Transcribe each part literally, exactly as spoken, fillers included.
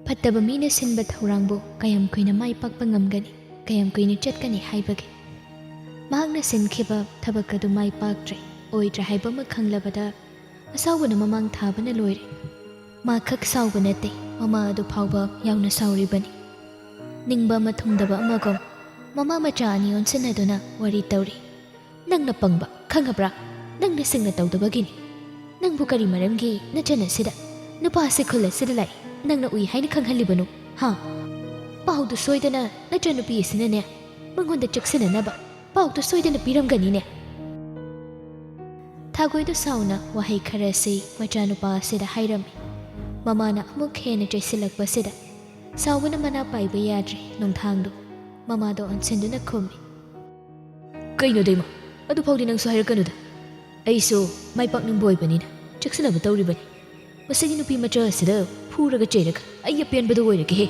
ꯐꯠꯇꯕ ꯃꯤꯅ ꯁꯤꯟꯕ ꯊꯧꯔꯥꯡꯕꯨ ꯀꯌꯥꯝ ꯀꯨꯏꯅ ꯃꯥꯏ ꯄꯥꯛꯄ ꯉꯝꯒꯅꯤ, ꯀꯌꯥꯝ ꯀꯨꯏꯅ ꯆꯠꯀꯅꯤ ꯍꯥꯏꯕꯒꯦ? ꯃꯍꯥꯛꯅ ꯁꯤꯟꯈꯤꯕ ꯊꯕꯛ ꯑꯗꯨ ꯃꯥꯏ ꯄꯥꯛꯇ꯭ꯔꯦ, ꯑꯣꯏꯗ꯭ꯔꯦ ꯍꯥꯏꯕ ꯑꯃ ꯈꯪꯂꯕꯗ ꯑꯁꯥꯎꯕꯅ ꯃꯃꯥꯡ ꯊꯥꯕꯅ ꯂꯣꯏꯔꯦ꯫ ꯃꯥ ꯈꯛ ꯁꯥꯎꯕ ꯅꯠꯇꯦ, ꯃꯃꯥ ꯑꯗꯨ ꯐꯥꯎꯕ ꯌꯥꯎꯅ ꯁꯥꯎꯔꯤꯕꯅꯤ꯫ ꯅꯤꯡꯕ ꯑꯃ ꯊꯨꯡꯗꯕ ꯑꯃꯒꯨꯝ ꯃꯃꯥ ꯃꯆꯥ ꯑꯅꯤ ꯑꯣꯟꯁꯤꯟꯅꯗꯨꯅ ꯋꯥꯔꯤ ꯇꯧꯔꯤ꯫ "ꯅꯪꯅ ꯄꯪꯕ ꯈꯪꯉꯕ꯭ꯔꯥ? ꯅꯪꯅ ꯁꯤꯡꯅ ꯇꯧꯗꯕꯒꯤꯅꯤ꯫ ꯅꯪꯕꯨ ꯀꯔꯤ ꯃꯔꯝꯒꯤ ꯅꯆꯟ ꯑꯁꯤꯗ ꯅꯨꯄꯥ ꯑꯁꯤ ꯈꯨꯜ ꯑꯁꯤꯗ ꯂꯥꯛꯏ, ꯅꯪꯅ ꯎꯏ ꯍꯥꯏꯅ ꯈꯪꯍꯜꯂꯤꯕꯅꯣ? ꯍꯥ? ꯄꯥꯎꯗꯨ ꯁꯣꯏꯗꯅ ꯅꯆꯟꯅꯨꯄꯤ ꯑꯁꯤꯅꯅꯦ, ꯃꯉꯣꯟꯗ ꯆꯦꯛꯁꯤꯟꯅꯅꯕ ꯄꯥꯎꯗꯨ ꯁꯣꯏꯗꯅ ꯄꯤꯔꯝꯒꯅꯤꯅꯦ?" ꯊꯥꯒꯣꯏꯗꯨ ꯁꯥꯎꯅ ꯋꯥꯍꯩ ꯈꯔꯁꯤ ꯃꯆꯥꯅꯨꯄꯥ ꯑꯁꯤꯗ ꯍꯥꯏꯔꯝꯃꯤ꯫ ꯃꯃꯥꯅ ꯑꯃꯨꯛ ꯍꯦꯟꯅ ꯆꯩꯁꯤꯜꯂꯛꯄꯁꯤꯗ ꯁꯥꯎꯕꯅ ꯃꯅꯥ ꯄꯥꯏꯕ ꯌꯥꯗ꯭ꯔꯦ꯫ ꯅꯣꯡꯊꯥꯡꯗꯨ ꯃꯃꯥꯗꯣ ꯑꯣꯟꯁꯤꯟꯗꯨꯅ ꯈꯨꯝꯃꯤ꯫ "ꯀꯩꯅꯣ ꯗꯩꯃ, ꯑꯗꯨꯐꯥꯎꯗꯤ ꯅꯪꯁꯨ ꯍꯥꯏꯔꯛꯀꯅꯨꯗ꯫ ꯑꯩꯁꯨ ꯃꯥꯏ ꯄꯥꯛꯅꯤꯡꯕ ꯑꯣꯏꯕꯅꯤꯅ ꯆꯦꯛꯁꯤꯟꯅꯕ ꯇꯧꯔꯤꯕꯅꯤ꯫ ꯃꯁꯤꯒꯤ ꯅꯨꯄꯤ ꯃꯆꯥ ꯑꯁꯤꯗ ꯐꯨꯔꯒ ꯆꯩꯔꯒ ꯑꯩ ꯑꯄꯦꯟꯕꯗꯨ ꯑꯣꯏꯔꯒꯦꯍꯦ!"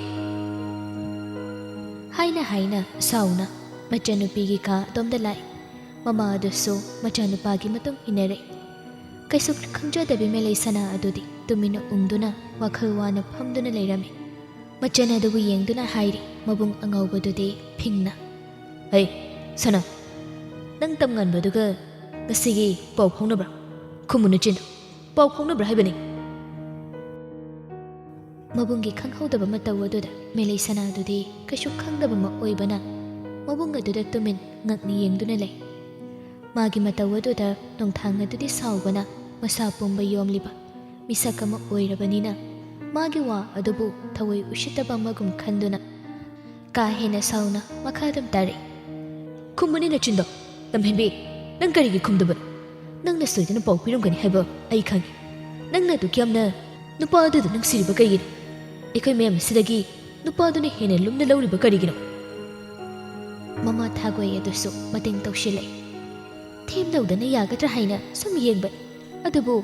ꯍꯥꯏꯅ ꯍꯥꯏꯅ ꯁꯥꯎꯅ ꯃꯆꯟꯅꯨꯄꯤꯒꯤ ꯀꯥ ꯑꯗꯣꯝꯗ ꯂꯥꯛꯏ꯫ ꯃꯃꯥ ꯑꯗꯨꯁꯨ ꯃꯆꯥꯅꯨꯄꯥꯒꯤ ꯃꯇꯨꯡ ꯏꯟꯅꯔꯛꯏ꯫ ꯀꯩꯁꯨ ꯈꯪꯖꯗꯕꯤ ꯃꯦꯂꯩ ꯁꯅꯥ ꯑꯗꯨꯗꯤ ꯇꯨꯃꯤꯟꯅ ꯎꯪꯗꯨꯅ ꯋꯥꯈꯜ ꯋꯥꯅ ꯐꯝꯗꯨꯅ ꯂꯩꯔꯝꯃꯤ꯫ ꯃꯆꯟ ꯑꯗꯨꯕꯨ ꯌꯦꯡꯗꯨꯅ ꯍꯥꯏꯔꯤ ꯃꯕꯨꯡ ꯑꯉꯧꯕꯗꯨꯗꯤ ꯐꯤꯡꯅ꯫ "ꯍꯩ, ꯁꯅꯥ, ꯅꯪ ꯇꯝ ꯉꯟꯕꯗꯨꯒ ꯉꯁꯤꯒꯤ ꯄꯥꯎ ꯐꯥꯎꯅꯕ꯭ꯔꯥ? ꯈꯨꯝꯃꯨ ꯅꯆꯤꯟꯗꯣ꯫ ꯄꯥꯎ ꯐꯥꯎꯅꯕ꯭ꯔꯥ ꯍꯥꯏꯕꯅꯤ?" ꯃꯕꯨꯡꯒꯤ ꯈꯪꯍꯧꯗꯕ ꯃꯇꯧ ꯑꯗꯨꯗ ꯃꯦꯂꯩ ꯁꯅꯥꯗꯨꯗꯤ ꯀꯩꯁꯨ ꯈꯪꯗꯕ ꯑꯃ ꯑꯣꯏꯕꯅ ꯃꯕꯨꯡ ꯑꯗꯨꯗ ꯇꯨꯃꯤꯟ ꯉꯛꯅ ꯌꯦꯡꯗꯨꯅ ꯂꯩ꯫ ꯃꯥꯒꯤ ꯃꯇꯧ ꯑꯗꯨꯗ ꯅꯣꯡꯊꯥꯡ ꯑꯗꯨꯗꯤ ꯁꯥꯎꯕꯅ ꯃꯁꯥ ꯄꯨꯝꯕ ꯌꯣꯝꯂꯤꯕ ꯃꯤꯁꯛ ꯑꯃ ꯑꯣꯏꯔꯕꯅꯤꯅ ꯃꯥꯒꯤ ꯋꯥ ꯑꯗꯨꯕꯨ ꯊꯑꯣꯏ ꯎꯁꯤꯠꯇꯕ ꯑꯃꯒꯨꯝ ꯈꯟꯗꯨꯅ ꯀꯥ ꯍꯦꯟꯅ ꯁꯥꯎꯅ ꯃꯈꯥ ꯑꯗꯨꯝ ꯇꯥꯔꯛꯏ꯫ "ꯈꯨꯝꯃꯨꯅꯦ ꯅꯆꯤꯟꯗꯣ꯫ ꯂꯝꯍꯦꯟꯕꯤ, ꯅꯪ ꯀꯔꯤꯒꯤ ꯈꯨꯝꯗꯕꯅꯣ? ꯅꯪꯅ ꯁꯣꯏꯗꯅ ꯄꯥꯎ ꯄꯤꯔꯝꯒꯅꯤ ꯍꯥꯏꯕ ꯑꯩ ꯈꯪꯏ꯫ ꯅꯪꯅ ꯑꯗꯨꯛ ꯌꯥꯝꯅ ꯅꯨꯄꯥ ꯑꯗꯨꯗ ꯅꯨꯡꯁꯤꯔꯤꯕ ꯀꯩꯒꯤꯅꯣ? ꯑꯩꯈꯣꯏ ꯃꯌꯥꯝ ꯑꯁꯤꯗꯒꯤ ꯅꯨꯄꯥꯗꯨꯅ ꯍꯦꯟꯅ ꯂꯨꯝꯅ ꯂꯧꯔꯤꯕ ꯀꯔꯤꯒꯤꯅꯣ?" ꯃꯃꯥ ꯊꯥꯒꯣꯏ ꯑꯗꯨꯁꯨ ꯃꯇꯦꯡ ꯇꯧꯁꯤꯜꯂꯛꯏ꯫ ꯊꯦꯝꯗꯧꯗꯅ ꯌꯥꯒꯗ꯭ꯔꯥ ꯍꯥꯏꯅ ꯁꯨꯝ ꯌꯦꯡꯕꯅꯤ, ꯑꯗꯨꯕꯨ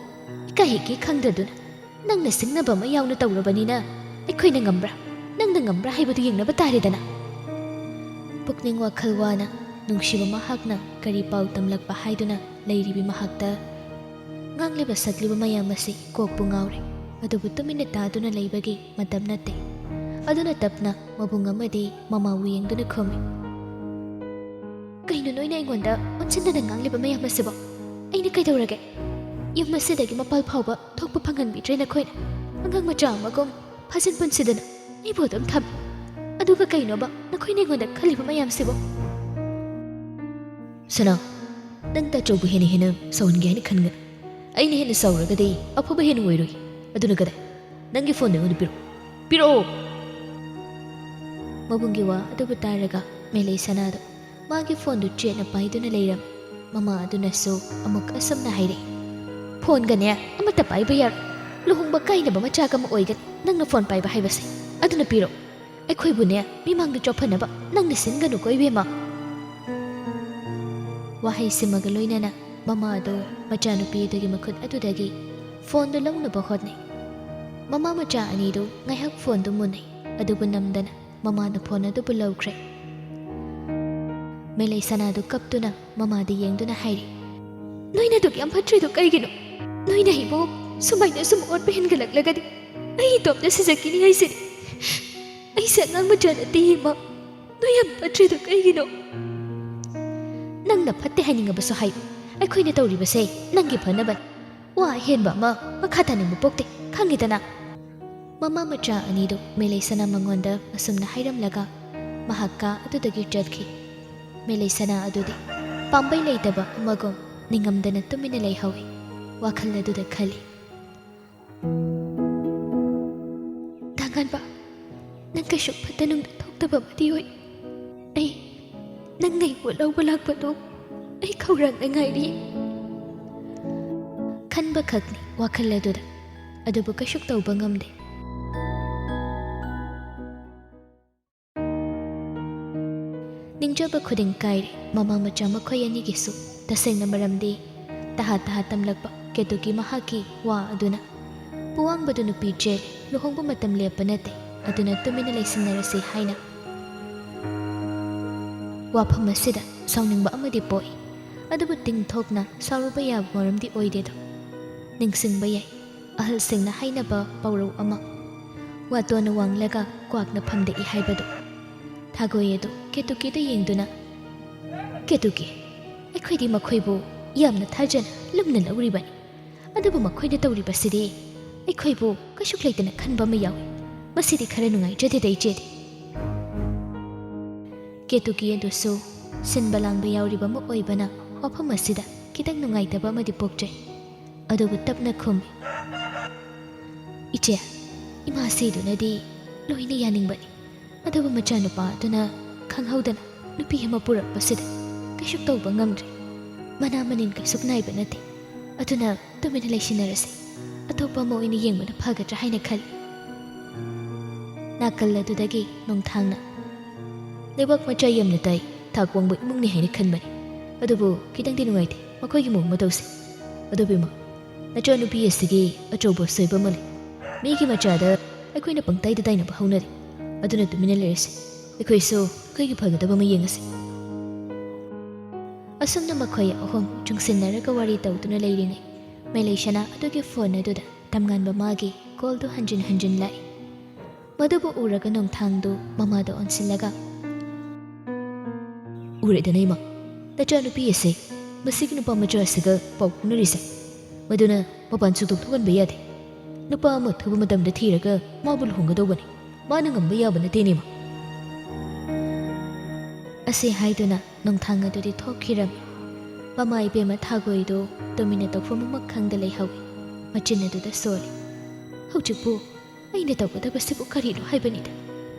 ꯏꯀꯥꯏ ꯏꯀꯦ ꯈꯪꯗꯗꯨꯅ ꯅꯪꯅ ꯁꯤꯡꯅꯕ ꯑꯃ ꯌꯥꯎꯅ ꯇꯧꯔꯕꯅꯤꯅ ꯑꯩꯈꯣꯏꯅ ꯉꯝꯕ꯭ꯔꯥ, ꯅꯪꯅ ꯉꯝꯕ꯭ꯔꯥ ꯍꯥꯏꯕꯗꯨ ꯌꯦꯡꯅꯕ ꯇꯥꯔꯦꯗꯅ꯫ ꯄꯨꯛꯅꯤꯡ ꯋꯥꯈꯜ ꯋꯥꯅ ꯅꯨꯡꯁꯤꯕ ꯃꯍꯥꯛꯅ ꯀꯔꯤ ꯄꯥꯎ ꯇꯝꯂꯛꯄ ꯍꯥꯏꯗꯨꯅ ꯂꯩꯔꯤꯕꯤ ꯃꯍꯥꯛꯇ ꯉꯥꯡꯂꯤꯕ ꯁꯛꯂꯤꯕ ꯃꯌꯥꯝ ꯑꯁꯤ ꯀꯣꯛꯄꯨ ꯉꯥꯎꯔꯦ꯫ ꯑꯗꯨꯕꯨ ꯇꯨꯃꯤꯟꯅ ꯇꯥꯗꯨꯅ ꯂꯩꯕꯒꯤ ꯃꯇꯝ ꯅꯠꯇꯦ꯫ ꯑꯗꯨꯅ ꯇꯞꯅ ꯃꯕꯨꯡ ꯑꯃꯗꯤ ꯃꯃꯥꯕꯨ ꯌꯦꯡꯗꯨꯅ ꯈꯨꯝꯃꯤ꯫ "ꯀꯩꯅꯣ ꯅꯣꯏꯅ ꯑꯩꯉꯣꯟꯗ ꯑꯣꯟꯁꯤꯟꯗꯅ ꯉꯥꯡꯂꯤꯕ ꯃꯌꯥꯝ ꯑꯁꯤꯕꯣ? ꯑꯩꯅ ꯀꯩꯗꯧꯔꯒꯦ? ꯌꯨꯝ ꯑꯁꯤꯗꯒꯤ ꯃꯄꯥꯜ ꯐꯥꯎꯕ ꯊꯣꯛꯄ ꯐꯪꯍꯟꯕꯤꯗ꯭ꯔꯦ ꯅꯈꯣꯏꯅ꯫ ꯑꯉꯥꯡ ꯃꯆꯥ ꯑꯃꯒꯨꯝ ꯐꯥꯖꯤꯟ ꯄꯨꯟꯁꯤꯗꯅ ꯑꯩꯕꯨ ꯑꯗꯨꯝ ꯊꯝꯃꯤ꯫ ꯑꯗꯨꯒ ꯀꯩꯅꯣꯕ ꯅꯈꯣꯏꯅ ꯑꯩꯉꯣꯟꯗ ꯈꯜꯂꯤꯕ ꯃꯌꯥꯝꯁꯤꯕꯣ?" "ꯁꯅꯥ, ꯅꯪ ꯇꯥꯆꯧꯕꯨ ꯍꯦꯟꯅ ꯍꯦꯟꯅ ꯁꯥꯎꯍꯟꯒꯦ ꯍꯥꯏꯅ ꯈꯟꯒꯅꯨ꯫ ꯑꯩꯅ ꯍꯦꯟꯅ ꯁꯥꯎꯔꯒꯗꯤ ꯑꯐꯕ ꯍꯦꯟꯅ ꯑꯣꯏꯔꯣꯏ꯫ ꯑꯗꯨꯅ ꯀꯗꯥꯏ? ꯅꯪꯒꯤ ꯐꯣꯟꯗꯣ ꯑꯩꯉꯣꯟꯗ ꯄꯤꯔꯛꯑꯣ꯫ ꯄꯤꯔꯛꯑꯣ!" ꯃꯕꯨꯡꯒꯤ ꯋꯥ ꯑꯗꯨꯕꯨ ꯇꯥꯔꯒ ꯃꯦꯂꯩ ꯁꯅꯥꯗꯣ ꯃꯥꯒꯤ ꯐꯣꯟꯗꯨ ꯆꯦꯠꯅ ꯄꯥꯏꯗꯨꯅ ꯂꯩꯔꯝꯃꯤ꯫ ꯃꯃꯥ ꯑꯗꯨꯅꯁꯨ ꯑꯃꯨꯛ ꯑꯁꯨꯝꯅ ꯍꯥꯏꯔꯛꯏ, "ꯐꯣꯟꯒꯅꯦ ꯑꯃꯠꯇ ꯄꯥꯏꯕ ꯌꯥꯔꯣꯏ꯫ ꯂꯨꯍꯣꯡꯕ ꯀꯥꯏꯅꯕ ꯃꯆꯥꯛ ꯑꯃ ꯑꯣꯏꯒꯅꯤ ꯅꯪꯅ ꯐꯣꯟ ꯄꯥꯏꯕ ꯍꯥꯏꯕꯁꯦ꯫ ꯑꯗꯨꯅ ꯄꯤꯔꯣ꯫ ꯑꯩꯈꯣꯏꯕꯨꯅꯦ ꯃꯤꯃꯥꯡꯗ ꯆꯥꯎꯐꯅꯕ ꯅꯪꯅ ꯁꯤꯟꯒꯅꯨꯀꯣ ꯏꯕꯦꯝꯃ꯫" ꯋꯥꯍꯩꯁꯤꯃꯒ ꯂꯣꯏꯅꯅ ꯃꯃꯥ ꯑꯗꯨ ꯃꯆꯥꯅꯨꯄꯤ ꯑꯗꯨꯒꯤ ꯃꯈꯨꯠ ꯑꯗꯨꯗꯒꯤ ꯐꯣꯟꯗꯨ ꯂꯧꯅꯕ ꯍꯣꯠꯅꯩ꯫ ꯃꯃꯥ ꯃꯆꯥ ꯑꯅꯤꯗꯨ ꯉꯥꯏꯍꯥꯛ ꯐꯣꯟꯗꯨ ꯃꯨꯟꯅꯩ, ꯑꯗꯨꯕꯨ ꯅꯝꯗꯅ ꯃꯃꯥꯅ ꯐꯣꯟ ꯑꯗꯨꯕꯨ ꯂꯧꯈ꯭ꯔꯦ꯫ ꯃꯦꯂꯩ ꯁꯅꯥꯗꯨ ꯀꯞꯇꯨꯅ ꯃꯃꯥꯗ ꯌꯦꯡꯗꯨꯅ ꯍꯥꯏꯔꯤ, "ꯅꯣꯏꯅ ꯑꯗꯨꯛ ꯌꯥꯝ ꯐꯠꯇ꯭ꯔꯤꯗꯨ ꯀꯩꯒꯤꯅꯣ? ꯅꯣꯏꯅ ꯑꯩꯕꯨ ꯁꯨꯃꯥꯏꯅ ꯁꯨꯝ ꯑꯣꯠꯄ ꯍꯦꯟꯒꯠꯂꯛꯂꯒꯗꯤ ꯑꯩ ꯏꯇꯣꯝꯇ ꯁꯤꯖꯈꯤꯅꯤ ꯍꯥꯏꯁꯤꯅꯤ꯫ ꯑꯩꯁꯦ ꯑꯉꯥꯡ ꯃꯆꯥ ꯅꯠꯇꯦ ꯏꯃꯥ꯫ ꯅꯣꯏ ꯌꯥꯝ ꯐꯠꯇ꯭ꯔꯤꯗꯨ ꯀꯩꯒꯤꯅꯣ?" "ꯅꯪꯅ ꯐꯠꯇꯦ ꯍꯥꯏꯅꯤꯡꯉꯕꯁꯨ ꯍꯥꯏꯌꯨ꯫ ꯑꯩꯈꯣꯏꯅ ꯇꯧꯔꯤꯕꯁꯦ ꯅꯪꯒꯤ ꯐꯅꯕꯅꯤ꯫ ꯋꯥ ꯑꯍꯦꯟꯕ ꯑꯃ ꯃꯈꯥ ꯇꯥꯅꯤꯡꯕ ꯄꯣꯛꯇꯦ, ꯈꯪꯉꯤꯗꯅ?" ꯃꯃꯥ ꯃꯆꯥ ꯑꯅꯤꯗꯨ ꯃꯦꯂꯩ ꯁꯅꯥ ꯃꯉꯣꯟꯗ ꯑꯁꯨꯝꯅ ꯍꯥꯏꯔꯝꯂꯒ ꯃꯍꯥꯛ ꯀꯥ ꯑꯗꯨꯗꯒꯤ ꯆꯠꯈꯤ꯫ ꯃꯦꯂꯩ ꯁꯅꯥ ꯑꯗꯨꯗꯤ ꯄꯥꯝꯕꯩ ꯂꯩꯇꯕ ꯑꯃꯒꯨꯝ ꯅꯤꯡꯉꯝꯗꯅ ꯇꯨꯃꯤꯟꯅ ꯂꯩꯍꯧꯏ꯫ ꯋꯥꯈꯜ ꯑꯗꯨꯗ ꯈꯜꯂꯤ, "ꯇꯥꯉꯥꯟꯕ, ꯅꯪ ꯀꯩꯁꯨ ꯐꯠꯇ ꯅꯨꯡꯗ ꯊꯣꯛꯇꯕ ꯑꯃꯗꯤ ꯑꯣꯏ꯫ ꯑꯩ ꯅꯪꯅ ꯑꯩꯕꯨ ꯂꯧꯕ ꯂꯥꯛꯄꯗꯨ ꯑꯩ ꯈꯧꯔꯥꯡꯅ ꯉꯥꯏꯔꯤ꯫" ꯈꯟꯕ ꯈꯛꯅꯤ ꯋꯥꯈꯜ ꯑꯗꯨꯗ, ꯑꯗꯨꯕꯨ ꯀꯩꯁꯨ ꯇꯧꯕ ꯉꯝꯗꯦ꯫ ꯅꯤꯡꯖꯕ ꯈꯨꯗꯤꯡ ꯀꯥꯏꯔꯦ ꯃꯃꯥ ꯃꯆꯥ ꯃꯈꯣꯏ ꯑꯅꯤꯒꯤꯁꯨ꯫ ꯇꯁꯦꯡꯅ ꯃꯔꯝꯗꯤ ꯇꯍꯥ ꯇꯍꯥ ꯇꯝꯂꯛꯄ ꯀꯦꯇꯨꯀꯤ ꯃꯍꯥꯛꯀꯤ ꯋꯥ ꯑꯗꯨꯅ ꯄꯨꯋꯥꯡꯕꯗꯨ ꯅꯨꯄꯤ ꯆꯦꯜꯂꯦ, ꯂꯨꯍꯣꯡꯕ ꯃꯇꯝ ꯂꯦꯞꯄ ꯅꯠꯇꯦ, ꯑꯗꯨꯅ ꯇꯨꯃꯤꯟꯅ ꯂꯩꯁꯤꯟꯅꯔꯁꯤ ꯍꯥꯏꯅ꯫ ꯋꯥꯐꯝ ꯑꯁꯤꯗ ꯁꯥꯎꯅꯤꯡꯕ ꯑꯃꯗꯤ ꯄꯣꯛꯏ, ꯑꯗꯨꯕꯨ ꯇꯤꯡꯊꯣꯛꯅ ꯁꯥꯎꯔꯨꯕ ꯌꯥꯕ ꯃꯔꯝꯗꯤ ꯑꯣꯏꯗꯦꯗꯣ꯫ ꯅꯤꯡꯁꯤꯡꯕ ꯌꯥꯏ, ꯑꯍꯜꯁꯤꯡꯅ ꯍꯥꯏꯅꯕ ꯄꯥꯎꯔꯧ ꯑꯃ, "ꯋꯥꯇꯣꯟꯅ ꯋꯥꯡꯂꯒ ꯀ꯭ꯋꯥꯛꯅ ꯐꯝꯗꯦꯛꯏ" ꯍꯥꯏꯕꯗꯨ꯫ ꯊꯥꯒꯣꯏ ꯑꯗꯨ ꯀꯦꯇꯨꯀꯤꯗ ꯌꯦꯡꯗꯨꯅ, "ꯀꯦꯇꯨꯀꯤ, ꯑꯩꯈꯣꯏꯗꯤ ꯃꯈꯣꯏꯕꯨ ꯌꯥꯝꯅ ꯊꯥꯖꯅ ꯂꯨꯝꯅ ꯂꯧꯔꯤꯕꯅꯤ, ꯑꯗꯨꯕꯨ ꯃꯈꯣꯏꯅ ꯇꯧꯔꯤꯕꯁꯤꯗꯤ ꯑꯩꯈꯣꯏꯕꯨ ꯀꯩꯁꯨ ꯂꯩꯇꯅ ꯈꯟꯕ ꯑꯃ ꯌꯥꯎꯏ꯫ ꯃꯁꯤꯗꯤ ꯈꯔ ꯅꯨꯡꯉꯥꯏꯖꯗꯦꯗ, ꯏꯆꯦꯗꯤ"꯫ ꯀꯦꯇꯨꯀꯤ ꯑꯗꯨꯁꯨ ꯁꯤꯟꯕ ꯂꯥꯡꯕ ꯌꯥꯎꯔꯤꯕ ꯑꯃ ꯑꯣꯏꯕꯅ ꯋꯥꯐꯝ ꯑꯁꯤꯗ ꯈꯤꯇꯪ ꯅꯨꯡꯉꯥꯏꯇꯕ ꯑꯃꯗꯤ ꯄꯣꯛꯆꯩ꯫ ꯑꯗꯨꯕꯨ ꯇꯞꯅ ꯈꯨꯝꯃꯤ, "ꯏꯆꯦ, ꯏꯃꯥ ꯁꯤꯗꯨꯅꯗꯤ ꯂꯣꯏꯅ ꯌꯥꯅꯤꯡꯕꯅꯤ, ꯑꯗꯨꯕꯨ ꯃꯆꯥꯅꯨꯄꯥ ꯑꯗꯨꯅ ꯈꯪꯍꯧꯗꯅ ꯅꯨꯄꯤ ꯑꯃ ꯄꯨꯔꯛꯄꯁꯤꯗ ꯀꯩꯁꯨ ꯇꯧꯕ ꯉꯝꯗ꯭ꯔꯦ꯫ ꯃꯅꯥ ꯃꯅꯤꯟ ꯀꯩꯁꯨ ꯅꯥꯏꯕ ꯅꯠꯇꯦ꯫ ꯑꯗꯨꯅ ꯇꯨꯃꯤꯟꯅ ꯂꯩꯁꯤꯟꯅꯔꯁꯤ꯫ ꯑꯇꯣꯞꯄ ꯑꯃ ꯑꯣꯏꯅ ꯌꯦꯡꯕꯅ ꯐꯒꯗ꯭ꯔꯥ ꯍꯥꯏꯅ ꯈꯜꯂꯤ"꯫ ꯅꯥꯀꯜ ꯑꯗꯨꯗꯒꯤ ꯅꯣꯡꯊꯥꯡꯅ, "ꯂꯩꯕꯥꯛ ꯃꯆꯥ ꯌꯥꯝꯅ ꯇꯥꯏ, ꯊꯥꯛ ꯋꯥꯡꯕ ꯏꯃꯨꯡꯅꯤ ꯍꯥꯏꯅ ꯈꯟꯕꯅꯤ꯫ ꯑꯗꯨꯕꯨ ꯈꯤꯇꯪꯗꯤ ꯅꯨꯡꯉꯥꯏꯇꯦ, ꯃꯈꯣꯏꯒꯤ ꯃꯑꯣꯡ ꯃꯇꯧꯁꯦ꯫ ꯑꯗꯨꯕꯨ ꯏꯃꯥ, ꯅꯆꯥꯅꯨꯄꯤ ꯑꯁꯤꯒꯤ ꯑꯆꯧꯕ ꯑꯁꯣꯏꯕ ꯑꯃ ꯂꯩ꯫ ꯃꯤꯒꯤ ꯃꯆꯥꯗ ꯑꯩꯈꯣꯏꯅ ꯄꯪꯇꯥꯏꯗ ꯇꯥꯏꯅꯕ ꯍꯧꯅꯔꯦ꯫ ꯑꯗꯨꯅ ꯇꯨꯃꯤꯟꯅ ꯂꯩꯔꯁꯤ꯫ ꯑꯩꯈꯣꯏꯁꯨ ꯑꯩꯈꯣꯏꯒꯤ ꯐꯒꯗꯕ ꯑꯃ ꯌꯦꯡꯉꯁꯤ"꯫ ꯑꯁꯨꯝꯅ ꯃꯈꯣꯏ ꯑꯍꯨꯝ ꯆꯨꯡꯁꯤꯟꯅꯔꯒ ꯋꯥꯔꯤ ꯇꯧꯗꯨꯅ ꯂꯩꯔꯤꯉꯩ, ꯃꯦꯂꯩꯁꯅꯥ ꯑꯗꯨꯒꯤ ꯐꯣꯟ ꯑꯗꯨꯗ ꯇꯝꯉꯥꯟꯕ ꯃꯥꯒꯤ ꯀꯣꯜꯗꯨ ꯍꯟꯖꯤꯟ ꯍꯟꯖꯤꯟ ꯂꯥꯛꯏ꯫ ꯃꯗꯨꯕꯨ ꯎꯔꯒ ꯅꯣꯡꯊꯥꯡꯗꯨ ꯃꯃꯥꯗ ꯑꯣꯟꯁꯤꯜꯂꯒ, "ꯎꯔꯦꯗꯅ ꯏꯃꯥ, ꯅꯆꯥꯅꯨꯄꯤ ꯑꯁꯦ ꯃꯁꯤꯒꯤ ꯅꯨꯄꯥ ꯃꯆꯥ ꯑꯁꯤꯒ ꯄꯥꯎ ꯐꯥꯎꯅꯔꯤꯁꯦ꯫ ꯃꯗꯨꯅ ꯃꯄꯥꯟ ꯁꯨꯛꯊꯣꯛ ꯊꯣꯛꯍꯟꯕ ꯌꯥꯗꯦ꯫ ꯅꯨꯄꯥ ꯑꯃ ꯑꯊꯨꯕ ꯃꯇꯝꯗ ꯊꯤꯔꯒ ꯃꯥꯕꯨ ꯂꯨꯍꯣꯡꯒꯗꯧꯕꯅꯤ꯫ ꯃꯥꯅ ꯉꯝꯕ ꯌꯥꯕ ꯅꯠꯇꯦꯅꯦ, ꯏꯃꯥ"꯫ ꯑꯁꯤ ꯍꯥꯏꯗꯨꯅ ꯅꯣꯡꯊꯥꯡ ꯑꯗꯨꯗꯤ ꯊꯣꯛꯈꯤꯔꯝꯃꯤ꯫ ꯃꯃꯥ ꯏꯕꯦꯝꯃ ꯊꯥꯒꯣꯏꯗꯨ ꯇꯨꯃꯤꯟꯅ ꯇꯧꯐꯝ ꯑꯃ ꯈꯪꯗ ꯂꯩꯍꯧꯏ꯫ ꯃꯆꯤꯟ ꯑꯗꯨꯗ ꯁꯣꯜꯂꯤ, "ꯍꯧꯖꯤꯛꯄꯨ ꯑꯩꯅ ꯇꯧꯒꯗꯕꯁꯤꯕꯨ ꯀꯔꯤꯅꯣ ꯍꯥꯏꯕꯅꯤꯗ?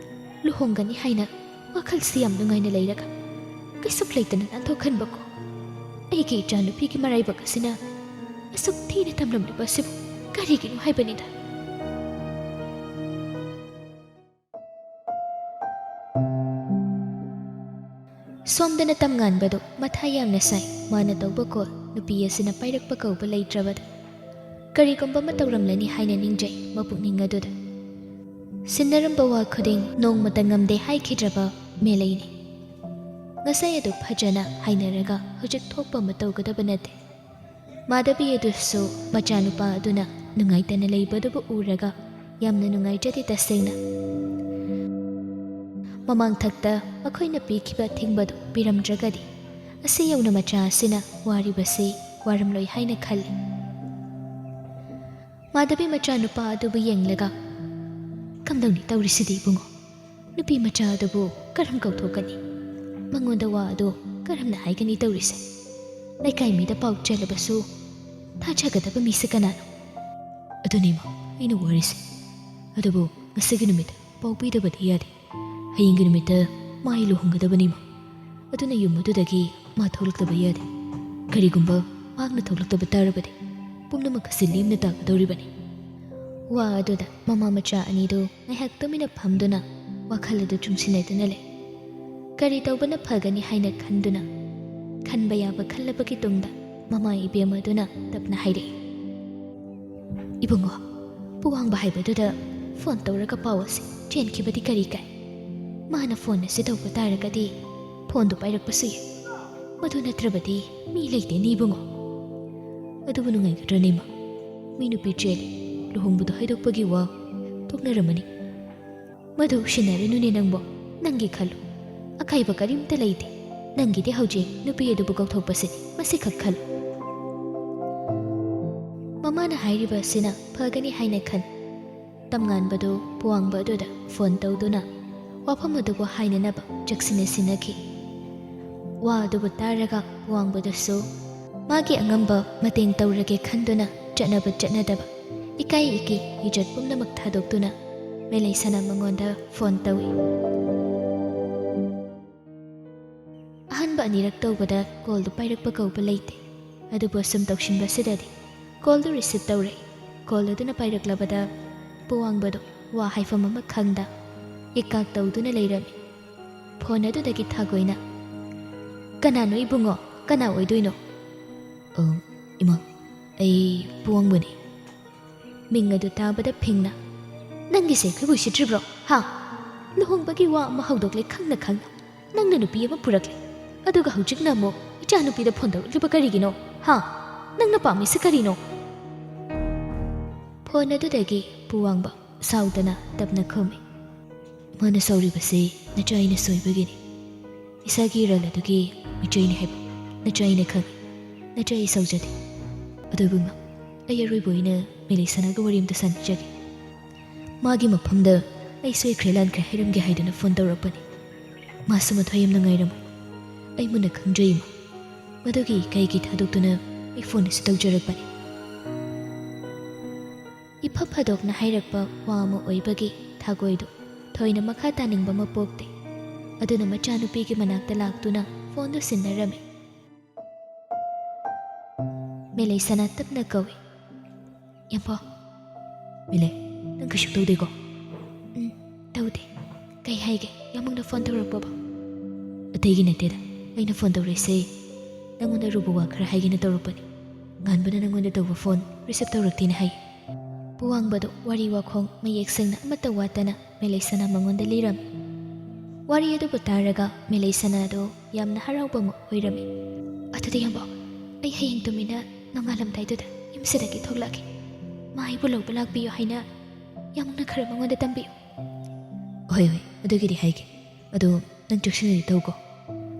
ꯂꯨꯍꯣꯡꯒꯅꯤ ꯍꯥꯏꯅ ꯋꯥꯈꯜꯁꯤ ꯌꯥꯝ ꯅꯨꯡꯉꯥꯏꯅ ꯂꯩꯔꯒ ꯀꯩꯁꯨ ꯂꯩꯇꯅ ꯅꯥꯟꯊꯣꯛꯍꯟꯕꯀꯣ꯫ ꯑꯩꯒꯤ ꯏꯆꯥꯅꯨꯄꯤꯒꯤ ꯃꯔꯥꯏꯕꯛ ꯑꯁꯤꯅ ꯑꯁꯨꯛ ꯊꯤꯅ ꯇꯝꯂꯝꯂꯤꯕ ꯑꯁꯤꯕꯨ ꯀꯔꯤꯒꯤꯅꯣ ꯍꯥꯏꯕꯅꯤꯗ"꯫ ꯁꯣꯝꯗꯅ ꯇꯝꯉꯥꯟꯕꯗꯨ ꯃꯊꯥ ꯌꯥꯝꯅ ꯁꯥꯏ꯫ ꯃꯥꯅ ꯇꯧꯕ ꯀꯣꯜ ꯅꯨꯄꯤ ꯑꯁꯤꯅ ꯄꯥꯏꯔꯛꯄ ꯀꯧꯕ ꯂꯩꯇ꯭ꯔꯕꯗ ꯀꯔꯤꯒꯨꯝꯕ ꯑꯃ ꯇꯧꯔꯝꯂꯅꯤ ꯍꯥꯏꯅ ꯅꯤꯡꯖꯩ ꯃꯄꯨꯛꯅꯤꯡ ꯑꯗꯨꯗ꯫ ꯁꯤꯟꯅꯔꯝꯕ ꯋꯥ ꯈꯨꯗꯤꯡ ꯅꯣꯡꯃꯇ ꯉꯝꯗꯦ ꯍꯥꯏꯈꯤꯗ꯭ꯔꯕ ꯃꯦꯂꯩꯅꯤ꯫ ꯉꯁꯥꯏ ꯑꯗꯨ ꯐꯖꯅ ꯍꯥꯏꯅꯔꯒ ꯍꯧꯖꯤꯛ ꯊꯣꯛꯄ ꯑꯃ ꯇꯧꯒꯗꯕ ꯅꯠꯇꯦ꯫ ꯃꯥꯙꯕꯤ ꯑꯗꯨꯁꯨ ꯃꯆꯥꯅꯨꯄꯥ ꯑꯗꯨꯅ ꯅꯨꯡꯉꯥꯏꯇꯅ ꯂꯩꯕꯗꯨꯕꯨ ꯎꯔꯒ ꯌꯥꯝꯅ ꯅꯨꯡꯉꯥꯏꯖꯗꯦ ꯇꯁꯦꯡꯅ꯫ ꯃꯃꯥꯡꯊꯛꯇ ꯃꯈꯣꯏꯅ ꯄꯤꯈꯤꯕ ꯊꯤꯡꯕꯗꯨ ꯄꯤꯔꯝꯗ꯭ꯔꯒꯗꯤ ꯑꯁꯤ ꯌꯧꯅ ꯃꯆꯥ ꯑꯁꯤꯅ ꯋꯥꯔꯤꯕꯁꯤ ꯋꯥꯔꯝꯂꯣꯏ ꯍꯥꯏꯅ ꯈꯜꯂꯤ꯫ ꯃꯥꯙꯕꯤ ꯃꯆꯥꯅꯨꯄꯥ ꯑꯗꯨꯕꯨ ꯌꯦꯡꯂꯒ, "ꯀꯝꯗꯧꯅꯤ ꯇꯧꯔꯤꯁꯤꯗꯤ ꯏꯕꯨꯡꯉꯣ? ꯅꯨꯄꯤ ꯃꯆꯥ ꯑꯗꯨꯕꯨ ꯀꯔꯝ ꯀꯧꯊꯣꯛꯀꯅꯤ? ꯃꯉꯣꯟꯗ ꯋꯥ ꯑꯗꯨ ꯀꯔꯝꯅ ꯍꯥꯏꯒꯅꯤ ꯇꯧꯔꯤꯁꯦ? ꯂꯩꯀꯥꯏ ꯃꯤꯗ ꯄꯥꯎ ꯆꯦꯜꯂꯕꯁꯨ ꯊꯥꯖꯒꯗꯕ ꯃꯤꯁꯦ ꯀꯅꯥꯅꯣ? ꯑꯗꯨꯅꯤꯃ ꯑꯩꯅ ꯋꯥꯔꯤꯁꯦ꯫ ꯑꯗꯨꯕꯨ ꯉꯁꯤꯒꯤ ꯅꯨꯃꯤꯠ ꯄꯥꯎ ꯄꯤꯗꯕꯗꯤ ꯌꯥꯗꯦ꯫ ꯍꯌꯦꯡꯒꯤ ꯅꯨꯃꯤꯠꯇ ꯃꯥ ꯑꯩ ꯂꯨꯍꯣꯡꯒꯗꯕꯅꯤꯃ꯫ ꯑꯗꯨꯅ ꯌꯨꯝ ꯑꯗꯨꯗꯒꯤ ꯃꯥ ꯊꯣꯛꯂꯛꯇꯕ ꯌꯥꯗꯦ꯫ ꯀꯔꯤꯒꯨꯝꯕ ꯃꯍꯥꯛꯅ ꯊꯣꯛꯂꯛꯇꯕ ꯇꯥꯔꯕꯗꯤ ꯄꯨꯝꯅꯃꯛ ꯑꯁꯤ ꯂꯦꯝꯅ ꯇꯥꯒꯗꯧꯔꯤꯕꯅꯤ꯫" ꯋꯥ ꯑꯗꯨꯗ ꯃꯃꯥ ꯃꯆꯥ ꯑꯅꯤꯗꯨ ꯉꯥꯏꯍꯥꯛ ꯇꯨꯃꯤꯟꯅ ꯐꯝꯗꯨꯅ ꯋꯥꯈꯜ ꯑꯗꯨ ꯆꯨꯝꯁꯤꯟꯅꯗꯨꯅ ꯂꯩ꯫ ꯀꯔꯤ ꯇꯧꯕꯅ ꯐꯒꯅꯤ ꯍꯥꯏꯅ ꯈꯟꯗꯨꯅ, ꯈꯟꯕ ꯌꯥꯕ ꯈꯜꯂꯕꯒꯤ ꯇꯨꯡꯗ ꯃꯃꯥ ꯏꯕꯦꯝ ꯑꯗꯨꯅ ꯇꯞꯅ ꯍꯥꯏꯔꯛꯏ, "ꯏꯕꯨꯡꯉꯣ, ꯄꯨꯋꯥꯡꯕ ꯍꯥꯏꯕꯗꯨꯗ ꯐꯣꯟ ꯇꯧꯔꯒ ꯄꯥꯎ ꯑꯁꯤ ꯆꯦꯟꯈꯤꯕꯗꯤ ꯀꯔꯤ ꯀꯥꯏ? ꯃꯥꯅ ꯐꯣꯟ ꯑꯁꯤ ꯇꯧꯕ ꯇꯥꯔꯒꯗꯤ ꯐꯣꯟꯗꯨ ꯄꯥꯏꯔꯛꯄꯁꯨ ꯌꯥꯏ꯫ ꯃꯗꯨ ꯅꯠꯇ꯭ꯔꯕꯗꯤ ꯃꯤ ꯂꯩꯇꯦꯅꯦ ꯏꯕꯨꯡꯉꯣ꯫" "ꯑꯗꯨꯕꯨ ꯅꯨꯡꯉꯥꯏꯒꯗ꯭ꯔꯅꯦ ꯏꯃꯥ? ꯃꯤ ꯅꯨꯄꯤ ꯆꯦꯜꯂꯤ, ꯂꯨꯍꯣꯡꯕꯗꯣ ꯍꯥꯏꯗꯣꯛꯄꯒꯤ ꯋꯥ ꯇꯣꯛꯅꯔꯝꯃꯅꯤ꯫ ꯃꯗꯨ ꯎꯁꯤꯟꯅꯔꯨꯅꯨꯅꯦ ꯅꯪꯕꯣ, ꯅꯪꯒꯤ ꯈꯜꯂꯨ꯫ ꯑꯀꯥꯏꯕ ꯀꯔꯤꯝꯇ ꯂꯩꯇꯦ꯫ ꯅꯪꯒꯤꯗꯤ ꯍꯧꯖꯤꯛ ꯅꯨꯄꯤ ꯑꯗꯨꯕꯨ ꯀꯧꯊꯣꯛꯄꯁꯤꯅꯤ, ꯃꯁꯤꯈꯛ ꯈꯜꯂꯨ꯫" ꯃꯃꯥꯅ ꯍꯥꯏꯔꯤꯕ ꯑꯁꯤꯅ ꯐꯒꯅꯤ ꯍꯥꯏꯅ ꯈꯟ꯫ ꯇꯝꯉꯥꯟꯕꯗꯨ ꯄꯨꯋꯥꯡꯕ ꯑꯗꯨꯗ ꯐꯣꯟ ꯇꯧꯗꯨꯅ ꯋꯥꯐꯝ ꯑꯗꯨꯕꯨ ꯍꯥꯏꯅꯅꯕ ꯆꯦꯛꯁꯤꯟꯅ ꯁꯤꯟꯅꯈꯤ꯫ ꯋꯥ ꯑꯗꯨꯕꯨ ꯇꯥꯔꯒ ꯄꯨꯋꯥꯡꯕꯗꯨꯁꯨ ꯃꯥꯒꯤ ꯑꯉꯝꯕ ꯃꯇꯦꯡ ꯇꯧꯔꯒꯦ ꯈꯟꯗꯨꯅ ꯆꯠꯅꯕ ꯆꯠꯅꯗꯕ, ꯏꯀꯥꯏ ꯏꯀꯤ ꯏꯖꯠ ꯄꯨꯝꯅꯃꯛ ꯊꯥꯗꯣꯛꯇꯨꯅ ꯃꯦꯂꯩꯁꯅꯥ ꯃꯉꯣꯟꯗ ꯐꯣꯟ ꯇꯧꯏ꯫ ꯑꯍꯥꯟꯕ ꯑꯅꯤꯔꯛ ꯇꯧꯕꯗ ꯀꯣꯜꯗꯨ ꯄꯥꯏꯔꯛꯄ ꯀꯧꯕ ꯂꯩꯇꯦ꯫ ꯑꯗꯨꯕꯨ ꯑꯁꯨꯝ ꯇꯧꯁꯤꯟꯕꯁꯤꯗꯗꯤ ꯀꯣꯜꯗꯨ ꯔꯤꯁꯤꯞ ꯇꯧꯔꯛꯏ꯫ ꯀꯣꯜ ꯑꯗꯨꯅ ꯄꯥꯏꯔꯛꯂꯕꯗ ꯄꯨꯋꯥꯡꯕꯗꯨ ꯋꯥ ꯍꯥꯏꯐꯝ ꯑꯃ ꯈꯪꯗ ꯏꯀꯥꯛ ꯇꯧꯗꯨꯅ ꯂꯩꯔꯝꯃꯤ꯫ ꯐꯣꯟ ꯑꯗꯨꯗꯒꯤ ꯊꯥꯒꯣꯏꯅ, "ꯀꯅꯥꯅꯣ ꯏꯕꯨꯡꯉꯣ? ꯀꯅꯥ ꯑꯣꯏꯗꯣꯏꯅꯣ?" "ꯑ, ꯏꯃꯥ, ꯑꯩ ꯄꯨꯋꯥꯡꯕꯅꯤ꯫" ꯃꯤꯡ ꯑꯗꯨ ꯇꯥꯕꯗ ꯐꯤꯡꯅ, "ꯅꯪꯒꯤꯁꯦ ꯑꯩꯈꯣꯏꯕꯨ ꯎꯁꯤꯠꯇ꯭ꯔꯤꯕ꯭ꯔꯣ? ꯍꯥ? ꯂꯨꯍꯣꯡꯕꯒꯤ ꯋꯥ ꯑꯃ ꯍꯧꯗꯣꯛꯂꯦ ꯈꯪꯅ ꯈꯪꯅ꯫ ꯅꯪꯅ ꯅꯨꯄꯤ ꯑꯃ ꯄꯨꯔꯛꯂꯦ, ꯑꯗꯨꯒ ꯍꯧꯖꯤꯛꯅ ꯑꯃꯨꯛ ꯏꯆꯥ ꯅꯨꯄꯤꯗ ꯐꯣꯟ ꯇꯧꯔꯛꯂꯤꯕ ꯀꯔꯤꯒꯤꯅꯣ? ꯍꯥ? ꯅꯪꯅ ꯄꯥꯝꯃꯤꯁꯤ ꯀꯔꯤꯅꯣ?" ꯐꯣꯟ ꯑꯗꯨꯗꯒꯤ ꯄꯨꯋꯥꯡꯕ ꯁꯥꯎꯗꯅ ꯇꯞꯅ ꯈꯨꯝꯃꯤ, "ꯃꯥꯅ ꯁꯥꯎꯔꯤꯕꯁꯤ ꯅꯆꯥ ꯑꯩꯅ ꯁꯣꯏꯕꯒꯤꯅꯤ꯫ ꯏꯁꯥꯒꯤ ꯏꯔꯜ ꯑꯗꯨꯒꯤ ꯃꯤꯆꯩꯅꯤ ꯍꯥꯏꯕ ꯅꯆꯥ ꯑꯩꯅ ꯈꯪꯏ꯫ ꯅꯆꯥ ꯑꯩ ꯁꯥꯎꯖꯗꯦ꯫ ꯑꯗꯨꯕꯨ ꯏꯃꯥ, ꯑꯩ ꯑꯔꯣꯏꯕ ꯑꯣꯏꯅ ꯃꯦꯂꯩꯁꯅꯥꯒ ꯋꯥꯔꯤ ꯑꯃꯇ ꯁꯥꯟꯅꯖꯒꯦ꯫ ꯃꯥꯒꯤ ꯃꯐꯝꯗ ꯑꯩ ꯁꯣꯏꯈ꯭ꯔꯦ ꯂꯥꯟꯈ꯭ꯔꯦ ꯍꯥꯏꯔꯝꯒꯦ ꯍꯥꯏꯗꯨꯅ ꯐꯣꯟ ꯇꯧꯔꯛꯄꯅꯤ꯫ ꯃꯥꯁꯨ ꯃꯊ꯭ꯋꯥꯏ ꯌꯥꯝ ꯅꯨꯡꯉꯥꯏꯔꯝꯃꯣꯏ꯫ ꯑꯩ ꯃꯨꯟꯅ ꯈꯪꯖꯩ ꯏꯃꯥ꯫ ꯃꯗꯨꯒꯤ ꯏꯀꯥꯏꯒꯤ ꯊꯥꯗꯣꯛꯇꯨꯅ ꯑꯩ ꯐꯣꯟ ꯑꯁꯤ ꯇꯧꯖꯔꯛꯄꯅꯤ꯫" ꯏꯐ ꯐꯥꯗꯣꯛꯅ ꯍꯥꯏꯔꯛꯄ ꯋꯥ ꯑꯃ ꯑꯣꯏꯕꯒꯤ ꯊꯥꯒꯣꯏꯗꯨ ꯊꯣꯏꯅ ꯃꯈꯥ ꯇꯥꯅꯤꯡꯕ ꯑꯃ ꯄꯣꯛꯇꯦ꯫ ꯑꯗꯨꯅ ꯃꯆꯥꯅꯨꯄꯤꯒꯤ ꯃꯅꯥꯛꯇ ꯂꯥꯛꯇꯨꯅ ꯐꯣꯟꯗꯨ ꯁꯤꯟꯅꯔꯝꯃꯤ꯫ ꯃꯦꯂꯩꯁꯅꯥ ꯇꯞꯅ ꯀꯧꯏ, "ꯌꯥꯝꯐꯧ꯫" "ꯃꯦꯂꯩ, ꯅꯪ ꯀꯩꯁꯨ ꯇꯧꯗꯦꯀꯣ?" "ꯎꯝ, ꯇꯧꯗꯦ꯫ ꯀꯩ ꯍꯥꯏꯒꯦ? ꯌꯥꯝꯕꯨꯡꯅ ꯐꯣꯟ ꯇꯧꯔꯛꯄꯕꯣ?" "ꯑꯇꯩꯒꯤ ꯅꯠꯇꯦꯗ, ꯑꯩꯅ ꯐꯣꯟ ꯇꯧꯔꯛꯏꯁꯦ ꯅꯪꯉꯣꯟꯗ ꯑꯔꯨꯕ ꯋꯥ ꯈꯔ ꯍꯥꯏꯒꯦꯅ ꯇꯧꯔꯛꯄꯅꯤ꯫ ꯉꯥꯟꯕꯅ ꯅꯪꯉꯣꯟꯗ ꯇꯧꯕ ꯐꯣꯟ ꯔꯤꯁꯤꯞ ꯇꯧꯔꯛꯇꯦꯅ ꯍꯥꯏ꯫" ꯄꯨꯋꯥꯡꯕꯗꯨ ꯋꯥꯔꯤ ꯋꯥꯈꯣꯡ ꯃꯌꯦꯛ ꯁꯦꯡꯅ ꯑꯃꯠꯇ ꯋꯥꯠꯇꯅ ꯃꯦꯂꯩꯁꯅꯥ ꯃꯉꯣꯟꯗ ꯂꯤꯔꯝꯃꯤ꯫ ꯋꯥꯔꯤ ꯑꯗꯨꯕꯨ ꯇꯥꯔꯒ ꯃꯦꯂꯩꯁꯅꯥꯗꯨ ꯌꯥꯝꯅ ꯍꯔꯥꯎꯕ ꯑꯃ ꯑꯣꯏꯔꯝꯃꯤ꯫ "ꯑꯗꯨꯗꯤ ꯌꯥꯝꯕꯧ, ꯑꯩ ꯍꯌꯦꯡ ꯇꯨꯃꯤꯟꯅ ꯅꯣꯡꯉꯥꯜꯂꯝꯗꯥꯏꯗꯨꯗ ꯌꯨꯝꯁꯤꯗꯒꯤ ꯊꯣꯛꯂꯛꯑꯒꯦ꯫ ꯃꯥ ꯑꯩꯕꯨ ꯂꯧꯕ ꯂꯥꯛꯄꯤꯌꯨ ꯍꯥꯏꯅ ꯌꯥꯝꯕꯨꯡꯅ ꯈꯔ ꯃꯉꯣꯟꯗ ꯇꯝꯕꯤꯌꯨ꯫" "ꯍꯣꯏ, ꯍꯣꯏ, ꯑꯗꯨꯒꯤꯗꯤ ꯍꯥꯏꯒꯦ꯫ ꯑꯗꯣ ꯅꯪ ꯆꯦꯛꯁꯤꯟꯅꯗꯤ ꯇꯧꯀꯣ꯫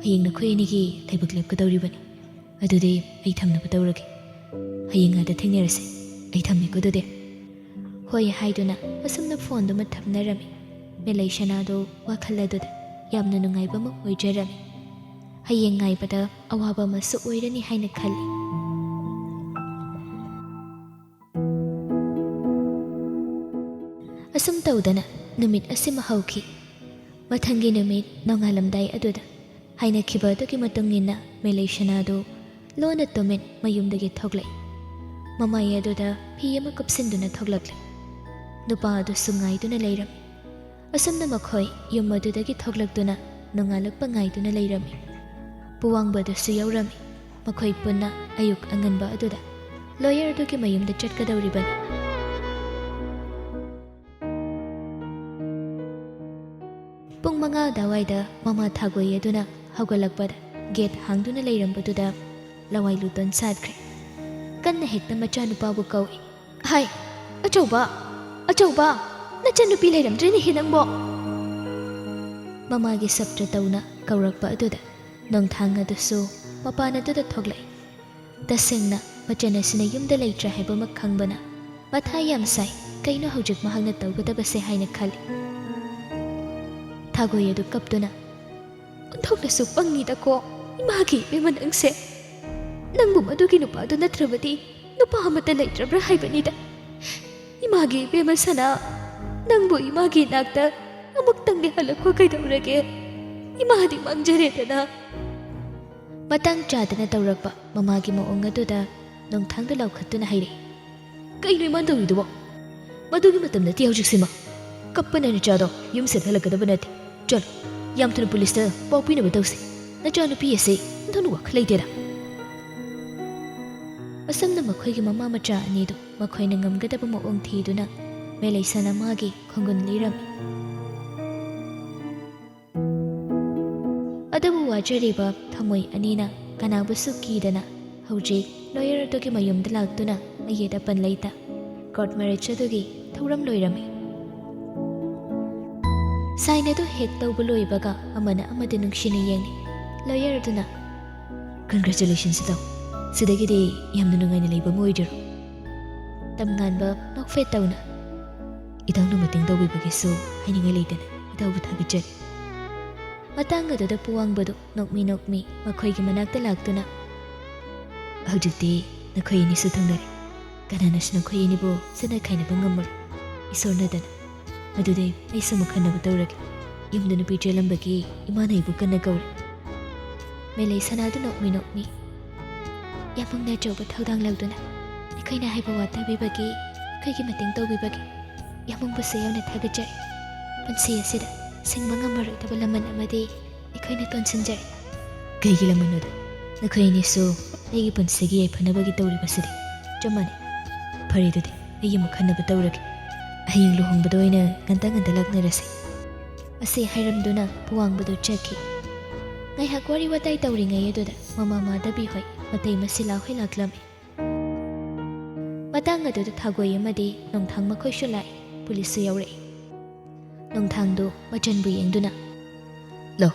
ꯍꯌꯦꯡ ꯅꯈꯣꯏ ꯑꯅꯤꯒꯤ ꯂꯥꯏꯕꯛ ꯂꯦꯞꯀꯗꯧꯔꯤꯕꯅꯤ꯫ ꯑꯗꯨꯗꯤ ꯑꯩ ꯊꯝꯅꯕ ꯇꯧꯔꯒꯦ꯫ ꯍꯌꯦꯡ ꯑꯥꯗ ꯊꯦꯡꯅꯔꯁꯦ꯫ ꯑꯩ ꯊꯝꯃꯦꯀꯣ ꯑꯗꯨꯗꯤ꯫" "ꯍꯣꯏ" ꯍꯥꯏꯗꯨꯅ ꯑꯁꯨꯝꯅ ꯐꯣꯟꯗꯨꯃ ꯊꯝꯅꯔꯝꯃꯤ꯫ ꯃꯦꯂꯩꯁꯅꯥꯗꯨ ꯋꯥꯈꯜ ꯑꯗꯨꯗ ꯌꯥꯝꯅ ꯅꯨꯡꯉꯥꯏꯕ ꯑꯃ ꯑꯣꯏꯖꯔꯝꯃꯤ꯫ ꯍꯌꯦꯡ ꯉꯥꯏꯕꯗ ꯑꯋꯥꯕ ꯑꯃꯁꯨ ꯑꯣꯏꯔꯅꯤ ꯍꯥꯏꯅ ꯈꯜꯂꯤ꯫ ꯑꯁꯨꯝ ꯇꯧꯗꯅ ꯅꯨꯃꯤꯠ ꯑꯁꯤꯃ ꯍꯧꯈꯤ꯫ ꯃꯊꯪꯒꯤ ꯅꯨꯃꯤꯠ ꯅꯣꯡꯉꯥꯜꯂꯝꯗꯥꯏ ꯑꯗꯨꯗ ꯍꯥꯏꯅꯈꯤꯕ ꯑꯗꯨꯒꯤ ꯃꯇꯨꯡ ꯏꯟꯅ ꯃꯦꯂꯩꯁꯅꯥꯗꯨ ꯂꯣꯟꯅ ꯇꯨꯃꯤꯟ ꯃꯌꯨꯝꯗꯒꯤ ꯊꯣꯛꯂꯛꯏ꯫ ꯃꯃꯥꯏ ꯑꯗꯨꯗ ꯐꯤ ꯑꯃ ꯀꯨꯞꯁꯤꯟꯗꯨꯅ ꯊꯣꯛꯂꯛꯂꯤ꯫ ꯅꯨꯄꯥ ꯑꯗꯨꯁꯨ ꯉꯥꯏꯗꯨꯅ ꯂꯩꯔꯝꯃꯤ꯫ ꯑꯁꯨꯝꯅ ꯃꯈꯣꯏ ꯌꯨꯝ ꯑꯗꯨꯗꯒꯤ ꯊꯣꯛꯂꯛꯇꯨꯅ ꯅꯣꯡꯉꯥꯜꯂꯛꯄ ꯉꯥꯏꯗꯨꯅ ꯂꯩꯔꯝꯃꯤ꯫ ꯄꯨꯋꯥꯡꯕꯗꯨꯁꯨ ꯌꯧꯔꯝꯃꯤ꯫ ꯃꯈꯣꯏ ꯄꯨꯟꯅ ꯑꯌꯨꯛ ꯑꯉꯟꯕ ꯑꯗꯨꯗ ꯂꯣꯌꯔꯗꯨꯒꯤ ꯃꯌꯨꯝꯗ ꯆꯠꯀꯗꯧꯔꯤꯕꯅꯤ꯫ ꯄꯨꯡ ꯃꯉꯥ ꯑꯗꯨꯋꯥꯏꯗ ꯃꯃꯥ ꯊꯥꯒꯣꯏ ꯑꯗꯨꯅ ꯍꯧꯒꯠꯂꯛꯄꯗ ꯒꯦꯠ ꯍꯥꯡꯗꯨꯅ ꯂꯩꯔꯝꯕꯗꯨꯗ ꯂꯋꯥꯏ ꯂꯨꯇꯣꯟ ꯁꯥꯠꯈ꯭ꯔꯦ꯫ ꯀꯟꯅ ꯍꯦꯛꯇ ꯃꯆꯥꯅꯨꯄꯥꯕꯨ ꯀꯧꯏ꯫ "ꯍꯥꯏ, "ꯑꯆꯧꯕ, ꯑꯆꯧꯕ, ꯅꯆꯟꯅꯨꯄꯤ ꯂꯩꯔꯝꯗ꯭ꯔꯦꯅꯦꯍꯦ ꯅꯪꯕꯣ!" ꯃꯃꯥꯒꯤ ꯁꯞꯇ꯭ꯔ ꯇꯧꯅ ꯀꯧꯔꯛꯄ ꯑꯗꯨꯗ ꯅꯣꯡꯊꯥꯡ ꯑꯗꯨꯁꯨ ꯃꯄꯥꯟ ꯑꯗꯨꯗ ꯊꯣꯛꯂꯛꯏ꯫ ꯇꯁꯦꯡꯅ ꯃꯆꯟ ꯑꯁꯤꯅ ꯌꯨꯝꯗ ꯂꯩꯇ꯭ꯔꯦ ꯍꯥꯏꯕꯃꯛ ꯈꯪꯕꯅ ꯃꯊꯥ ꯌꯥꯝ ꯁꯥꯏ꯫ ꯀꯩꯅꯣ ꯍꯧꯖꯤꯛ ꯃꯍꯥꯛꯅ ꯇꯧꯒꯗꯕꯁꯦ ꯍꯥꯏꯅ ꯈꯜꯂꯤ꯫ ꯊꯥꯒꯣꯏ ꯑꯗꯨ ꯀꯞꯇꯨꯅ, "ꯑꯣꯟꯊꯣꯛꯅꯁꯨ ꯄꯪꯉꯤꯗꯀꯣ ꯏꯃꯥꯒꯤ ꯏꯕꯦꯝꯃ ꯅꯪꯁꯦ꯫ ꯅꯪꯕꯨ ꯃꯗꯨꯒꯤ ꯅꯨꯄꯥꯗꯨ ꯅꯠꯇ꯭ꯔꯕꯗꯤ ꯅꯨꯄꯥ ꯑꯃꯠꯇ ꯂꯩꯇ꯭ꯔꯕ꯭ꯔꯥ ꯍꯥꯏꯕꯅꯤꯗ꯫ ꯏꯃꯥꯒꯤ ꯏꯕꯦꯝꯃ ꯁꯅꯥ, ꯅꯪꯕꯨ ꯏꯃꯥꯒꯤ ꯏꯅꯥꯛꯇ ꯑꯃꯨꯛꯇꯪꯗꯤ ꯍꯜꯂꯛꯈꯣ ꯀꯩꯗꯧꯔꯒꯦ? ꯏꯃꯥꯗꯤ ꯃꯥꯡꯖꯔꯦꯗꯅ꯫" ꯃꯇꯥꯡ ꯆꯥꯗꯅ ꯇꯧꯔꯛꯄ ꯃꯃꯥꯒꯤ ꯃꯑꯣꯡ ꯑꯗꯨꯗ ꯅꯣꯡꯊꯥꯡꯗ ꯂꯥꯎꯈꯠꯇꯨꯅ ꯍꯥꯏꯔꯛꯏ, "ꯀꯩꯅꯣ ꯏꯃꯥꯅ ꯇꯧꯔꯤꯗꯨꯕꯣ? ꯃꯗꯨꯒꯤ ꯃꯇꯝ ꯅꯠꯇꯦ ꯍꯧꯖꯤꯛꯁꯤꯃ꯫ ꯀꯞꯄꯅ ꯅꯆꯥꯗꯣ ꯌꯨꯝꯁꯤꯗ ꯍꯜꯂꯛꯀꯗꯕ ꯅꯠꯇꯦ꯫ ꯆꯠꯂꯣ, ꯌꯥꯝ ꯊꯨꯅ ꯄꯨꯂꯤꯁꯇ ꯄꯥꯎ ꯄꯤꯅꯕ ꯇꯧꯁꯤ꯫ ꯅꯆꯥꯅꯨꯄꯤ ꯑꯁꯤ ꯑꯣꯟꯊꯣꯛꯅ ꯋꯥꯈꯜ ꯂꯩꯇꯦꯗ꯫" ꯑꯁꯨꯝꯅ ꯃꯈꯣꯏꯒꯤ ꯃꯃꯥ ꯃꯆꯥ ꯑꯅꯤꯗꯨ ꯃꯈꯣꯏꯅ ꯉꯝꯒꯗꯕ ꯃꯑꯣꯡ ꯊꯤꯗꯨꯅ ꯃꯦꯂꯩꯁꯅ ꯃꯥꯒꯤ ꯈꯣꯡꯒꯨꯟ ꯂꯤꯔꯝꯃꯤ꯫ ꯑꯗꯨꯕꯨ ꯋꯥꯖꯔꯤꯕ ꯊꯃꯣꯏ ꯑꯅꯤꯅ ꯀꯅꯥꯕꯨꯁꯨ ꯀꯤꯗꯅ ꯍꯧꯖꯤꯛ ꯂꯣꯌꯔ ꯑꯗꯨꯒꯤ ꯃꯌꯨꯝꯗ ꯂꯥꯛꯇꯨꯅ ꯑꯌꯦꯠ ꯑꯄꯟ ꯂꯩꯇ ꯀꯣꯔꯠ ꯃꯦꯔꯤꯖ ꯑꯗꯨꯒꯤ ꯊꯧꯔꯝ ꯂꯣꯏꯔꯝꯃꯤ꯫ ꯁꯥꯏꯟ ꯑꯗꯨ ꯍꯦꯛ ꯇꯧꯕ ꯂꯣꯏꯕꯒ ꯑꯃꯅ ꯑꯃꯗ ꯅꯨꯡꯁꯤꯅ ꯌꯦꯡꯏ꯫ ꯂꯣꯌꯔ ꯑꯗꯨꯅ, "ꯀꯟꯒ꯭ꯔꯦꯆꯨꯂꯦꯁꯟꯁ ꯏꯇꯥꯎ꯫ ꯁꯤꯗꯒꯤꯗꯤ ꯌꯥꯝꯅ ꯅꯨꯡꯉꯥꯏꯅ ꯂꯩꯕ ꯑꯃ ꯑꯣꯏꯖꯔꯣ꯫" ꯇꯝꯉꯥꯟꯕ ꯅꯣꯛꯐꯦꯠ ꯇꯧꯅ, "ꯏꯇꯥꯎꯅ ꯃꯇꯦꯡ ꯇꯧꯕꯤꯕꯒꯤꯁꯨ ꯍꯥꯏꯅꯤꯡꯉꯥꯏ ꯂꯩꯇꯅ ꯏꯇꯥꯎꯕꯨ ꯊꯥꯒꯠꯆꯔꯤ꯫" ꯃꯇꯥꯡ ꯑꯗꯨꯗ ꯄꯨꯋꯥꯡꯕꯗꯨ ꯅꯣꯛꯃꯤ ꯅꯣꯛꯃꯤ ꯃꯈꯣꯏꯒꯤ ꯃꯅꯥꯛꯇ ꯂꯥꯛꯇꯨꯅ, "ꯍꯧꯖꯤꯛꯇꯤ ꯅꯈꯣꯏ ꯑꯅꯤꯁꯨ ꯊꯨꯡꯅꯔꯦ꯫ ꯀꯅꯥꯅꯁꯨ ꯅꯈꯣꯏ ꯑꯅꯤꯕꯨ ꯆꯠꯅ ꯈꯥꯏꯅꯕ ꯉꯝꯃꯔꯣꯏ꯫ ꯏꯁꯣꯔꯅꯗꯅ꯫ ꯑꯗꯨꯗꯤ ꯑꯩꯁꯨ ꯑꯃꯨꯛ ꯈꯟꯅꯕ ꯇꯧꯔꯒꯦ꯫ ꯌꯨꯝꯗ ꯅꯨꯄꯤ ꯆꯦꯜꯂꯝꯕꯒꯤ ꯏꯃꯥꯅ ꯑꯩꯕꯨ ꯀꯟꯅ ꯀꯧꯔꯦ꯫" ꯃꯦꯂꯩ ꯁꯅꯥꯗꯨ ꯅꯣꯛꯃꯤ ꯅꯣꯛꯃꯤ, "ꯌꯥꯝꯕꯨꯡꯅ ꯑꯆꯧꯕ ꯊꯧꯗꯥꯡ ꯂꯧꯗꯨꯅ ꯑꯩꯈꯣꯏꯅ ꯍꯥꯏꯕ ꯋꯥ ꯇꯥꯕꯤꯕꯒꯤ, ꯑꯩꯈꯣꯏꯒꯤ ꯃꯇꯦꯡ ꯇꯧꯕꯤꯕꯒꯤ ꯌꯥꯝꯕꯨꯡꯕꯨꯁꯨ ꯌꯥꯝꯅ ꯊꯥꯒꯠꯆꯔꯤ꯫ ꯄꯨꯟꯁꯤ ꯑꯁꯤꯗ ꯁꯤꯡꯕ ꯉꯝꯃꯔꯣꯏꯗꯕ ꯂꯃꯟ ꯑꯃꯗꯤ ꯑꯩꯈꯣꯏꯅ ꯇꯣꯟꯁꯤꯟꯖꯔꯦ꯫" "ꯀꯩꯒꯤ ꯂꯃꯟꯅꯣꯗ? ꯅꯈꯣꯏ ꯑꯅꯤꯁꯨ ꯑꯩꯒꯤ ꯄꯨꯟꯁꯤꯒꯤ ꯌꯥꯏꯐꯅꯕꯒꯤ ꯇꯧꯔꯤꯕꯁꯤꯗꯤ ꯆꯞ ꯃꯥꯟꯅꯩ꯫ ꯐꯔꯦ, ꯑꯗꯨꯗꯤ ꯑꯩ ꯑꯃꯨꯛ ꯈꯟꯅꯕ ꯇꯧꯔꯒꯦ꯫ ꯍꯌꯦꯡ ꯂꯨꯍꯣꯡꯕꯗ ꯑꯣꯏꯅ ꯉꯟꯇ ꯉꯟꯇ ꯂꯥꯛꯅꯔꯁꯤ꯫" ꯑꯁꯤ ꯍꯥꯏꯔꯝꯗꯨꯅ ꯄꯨꯋꯥꯡꯕꯗꯨ ꯆꯠꯈꯤ꯫ ꯉꯥꯏꯍꯥꯛ ꯋꯥꯔꯤ ꯋꯥꯇꯥꯏ ꯇꯧꯔꯤꯉꯩ ꯑꯗꯨꯗ ꯃꯃꯥ ꯃꯥꯙꯕꯤ ꯍꯣꯏ, ꯃꯇꯩ ꯃꯁꯤꯂꯥ ꯍꯣꯏ ꯂꯥꯛꯂꯝꯃꯤ꯫ ꯇꯥꯡ ꯑꯗꯨꯗ ꯊꯥꯒꯣꯏ ꯑꯃꯗꯤ ꯅꯣꯡꯊꯥꯡ ꯃꯈꯣꯏꯁꯨ ꯂꯥꯛꯏ꯫ ꯄꯨꯂꯤꯁꯁꯨ ꯌꯥꯎꯔꯛꯏ꯫ ꯅꯣꯡꯊꯥꯡꯗꯨ ꯃꯆꯟꯕꯨ ꯌꯦꯡꯗꯨꯅ, "ꯂꯧ,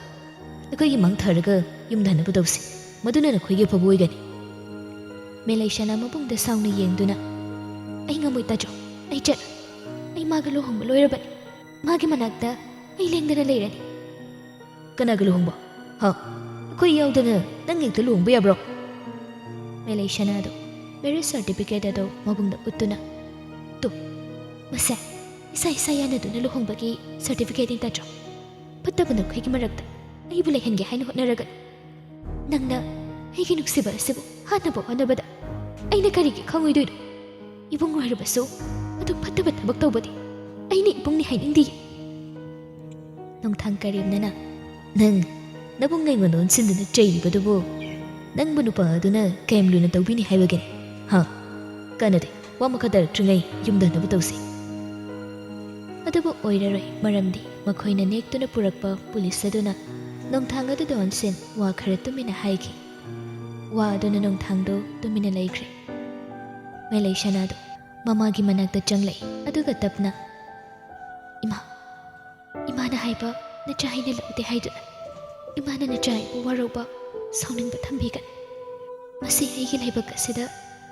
ꯑꯩꯈꯣꯏꯒꯤ ꯃꯥꯡ ꯊꯥꯔꯒ ꯌꯨꯝꯗ ꯍꯟꯅꯕ ꯇꯧꯁꯤ꯫ ꯃꯗꯨꯅ ꯅꯈꯣꯏꯒꯤ ꯑꯐꯕ ꯑꯣꯏꯒꯅꯤ꯫" ꯃꯦꯂꯩꯁꯅꯥ ꯃꯕꯨꯡꯗ ꯁꯥꯎꯅ ꯌꯦꯡꯗꯨꯅ, "ꯑꯩ ꯉꯝꯃꯣꯏ ꯇꯥꯖꯧ, ꯑꯩ ꯆꯠꯂꯣꯏ꯫ ꯑꯩ ꯃꯥꯒ ꯂꯨꯍꯣꯡꯕ ꯂꯣꯏꯔꯕꯅꯤ꯫ ꯃꯥꯒꯤ ꯃꯅꯥꯛꯇ ꯑꯩ ꯂꯦꯡꯗꯅ ꯂꯩꯔꯅꯤ꯫" "ꯀꯅꯥꯒ ꯂꯨꯍꯣꯡꯕ? ꯍꯥ? ꯑꯩꯈꯣꯏ ꯌꯥꯎꯗꯅ ꯅꯪ ꯍꯦꯛꯇ ꯂꯨꯍꯣꯡꯕ ꯌꯥꯕ꯭ꯔꯣ?" ꯃꯦꯂꯩꯁꯅꯥꯗꯨ marriage certificate ꯑꯗꯨ ꯃꯕꯨꯡꯗ ꯎꯠꯇꯨꯅ, "ꯇꯨ, ꯃꯁꯦ ꯏꯁꯥ ꯏꯁꯥ ꯌꯥꯅꯗꯨꯅ ꯂꯨꯍꯣꯡꯕꯒꯤ certificate ꯅꯤ ꯇꯥꯖꯧ꯫ ꯐꯠꯇꯕ ꯅꯈꯣꯏꯒꯤ ꯃꯔꯛꯇ ꯑꯩꯕꯨ ꯂꯩꯍꯟꯒꯦ ꯍꯥꯏꯅ ꯍꯣꯠꯅꯔꯒꯅꯤ꯫ ꯅꯪꯅ ꯑꯩꯒꯤ ꯅꯨꯡꯁꯤꯕ ꯑꯁꯤꯕꯨ ꯍꯥꯠꯅꯕ ꯍꯣꯠꯅꯕꯗ ꯑꯩꯅ ꯀꯔꯤꯒꯤ ꯈꯪꯉꯣꯏꯗꯣꯏꯅꯣ? ꯏꯕꯨꯡ ꯑꯣꯏꯔꯕꯁꯨ ꯑꯗꯨ ꯐꯠꯇꯕ ꯊꯕꯛ ꯇꯧꯕꯗꯤ ꯑꯩꯅ ꯏꯕꯨꯡꯅꯤ ꯍꯥꯏꯅꯤꯡꯗꯤꯌꯦ꯫" ꯅꯣꯡꯊꯥꯡ ꯀꯔꯦꯝꯅꯅ, "ꯅꯪ ꯅꯕꯨꯡ ꯑꯩꯉꯣꯟꯗ ꯑꯣꯟꯁꯤꯟꯗꯨꯅ ꯆꯩꯔꯤꯕꯗꯨꯕꯨ ꯅꯪꯕꯨ ꯅꯨꯄꯥ ꯑꯗꯨꯅ ꯀꯌꯥꯝ ꯂꯨꯅ ꯇꯧꯕꯤꯅꯤ ꯍꯥꯏꯕꯒꯤꯅꯤ? ꯍꯥ? ꯀꯥꯟꯅꯗꯦ, ꯋꯥ ꯃꯈꯥ ꯇꯥꯔꯛꯇ꯭ꯔꯤꯉꯩ ꯌꯨꯝꯗ ꯍꯟꯅꯕ ꯇꯧꯁꯤ꯫" ꯑꯗꯨꯕꯨ ꯑꯣꯏꯔꯔꯣꯏ, ꯃꯔꯝꯗꯤ ꯃꯈꯣꯏꯅ ꯅꯦꯛꯇꯨꯅ ꯄꯨꯔꯛꯄ ꯄꯨꯂꯤꯁ ꯑꯗꯨꯅ ꯅꯣꯡꯊꯥꯡ ꯑꯗꯨꯗ ꯑꯣꯟꯁꯤꯟ ꯋꯥ ꯈꯔ ꯇꯨꯃꯤꯟꯅ ꯍꯥꯏꯈꯤ꯫ ꯋꯥ ꯑꯗꯨꯅ ꯅꯣꯡꯊꯥꯡꯗꯨ ꯇꯨꯃꯤꯟꯅ ꯂꯩꯈ꯭ꯔꯦ꯫ ꯃꯦꯂꯩꯁꯅꯥꯗꯨ ꯃꯃꯥꯒꯤ ꯃꯅꯥꯛꯇ ꯆꯪꯂꯛꯏ, ꯑꯗꯨꯒ ꯇꯞꯅ, "ꯏꯃꯥ, ꯏꯃꯥꯅ ꯍꯥꯏꯕ ꯅꯆꯥ ꯑꯩꯅ ꯂꯧꯗꯦ ꯍꯥꯏꯗꯨꯅ ꯏꯃꯥꯅ ꯅꯆꯥ ꯑꯩꯕꯨ ꯋꯥꯔꯧꯕ, ꯁꯥꯎꯅꯤꯡꯕ ꯊꯝꯕꯤꯒꯅꯨ꯫ ꯃꯁꯤ ꯑꯩꯒꯤ ꯂꯥꯏꯕꯛ ꯑꯁꯤꯗ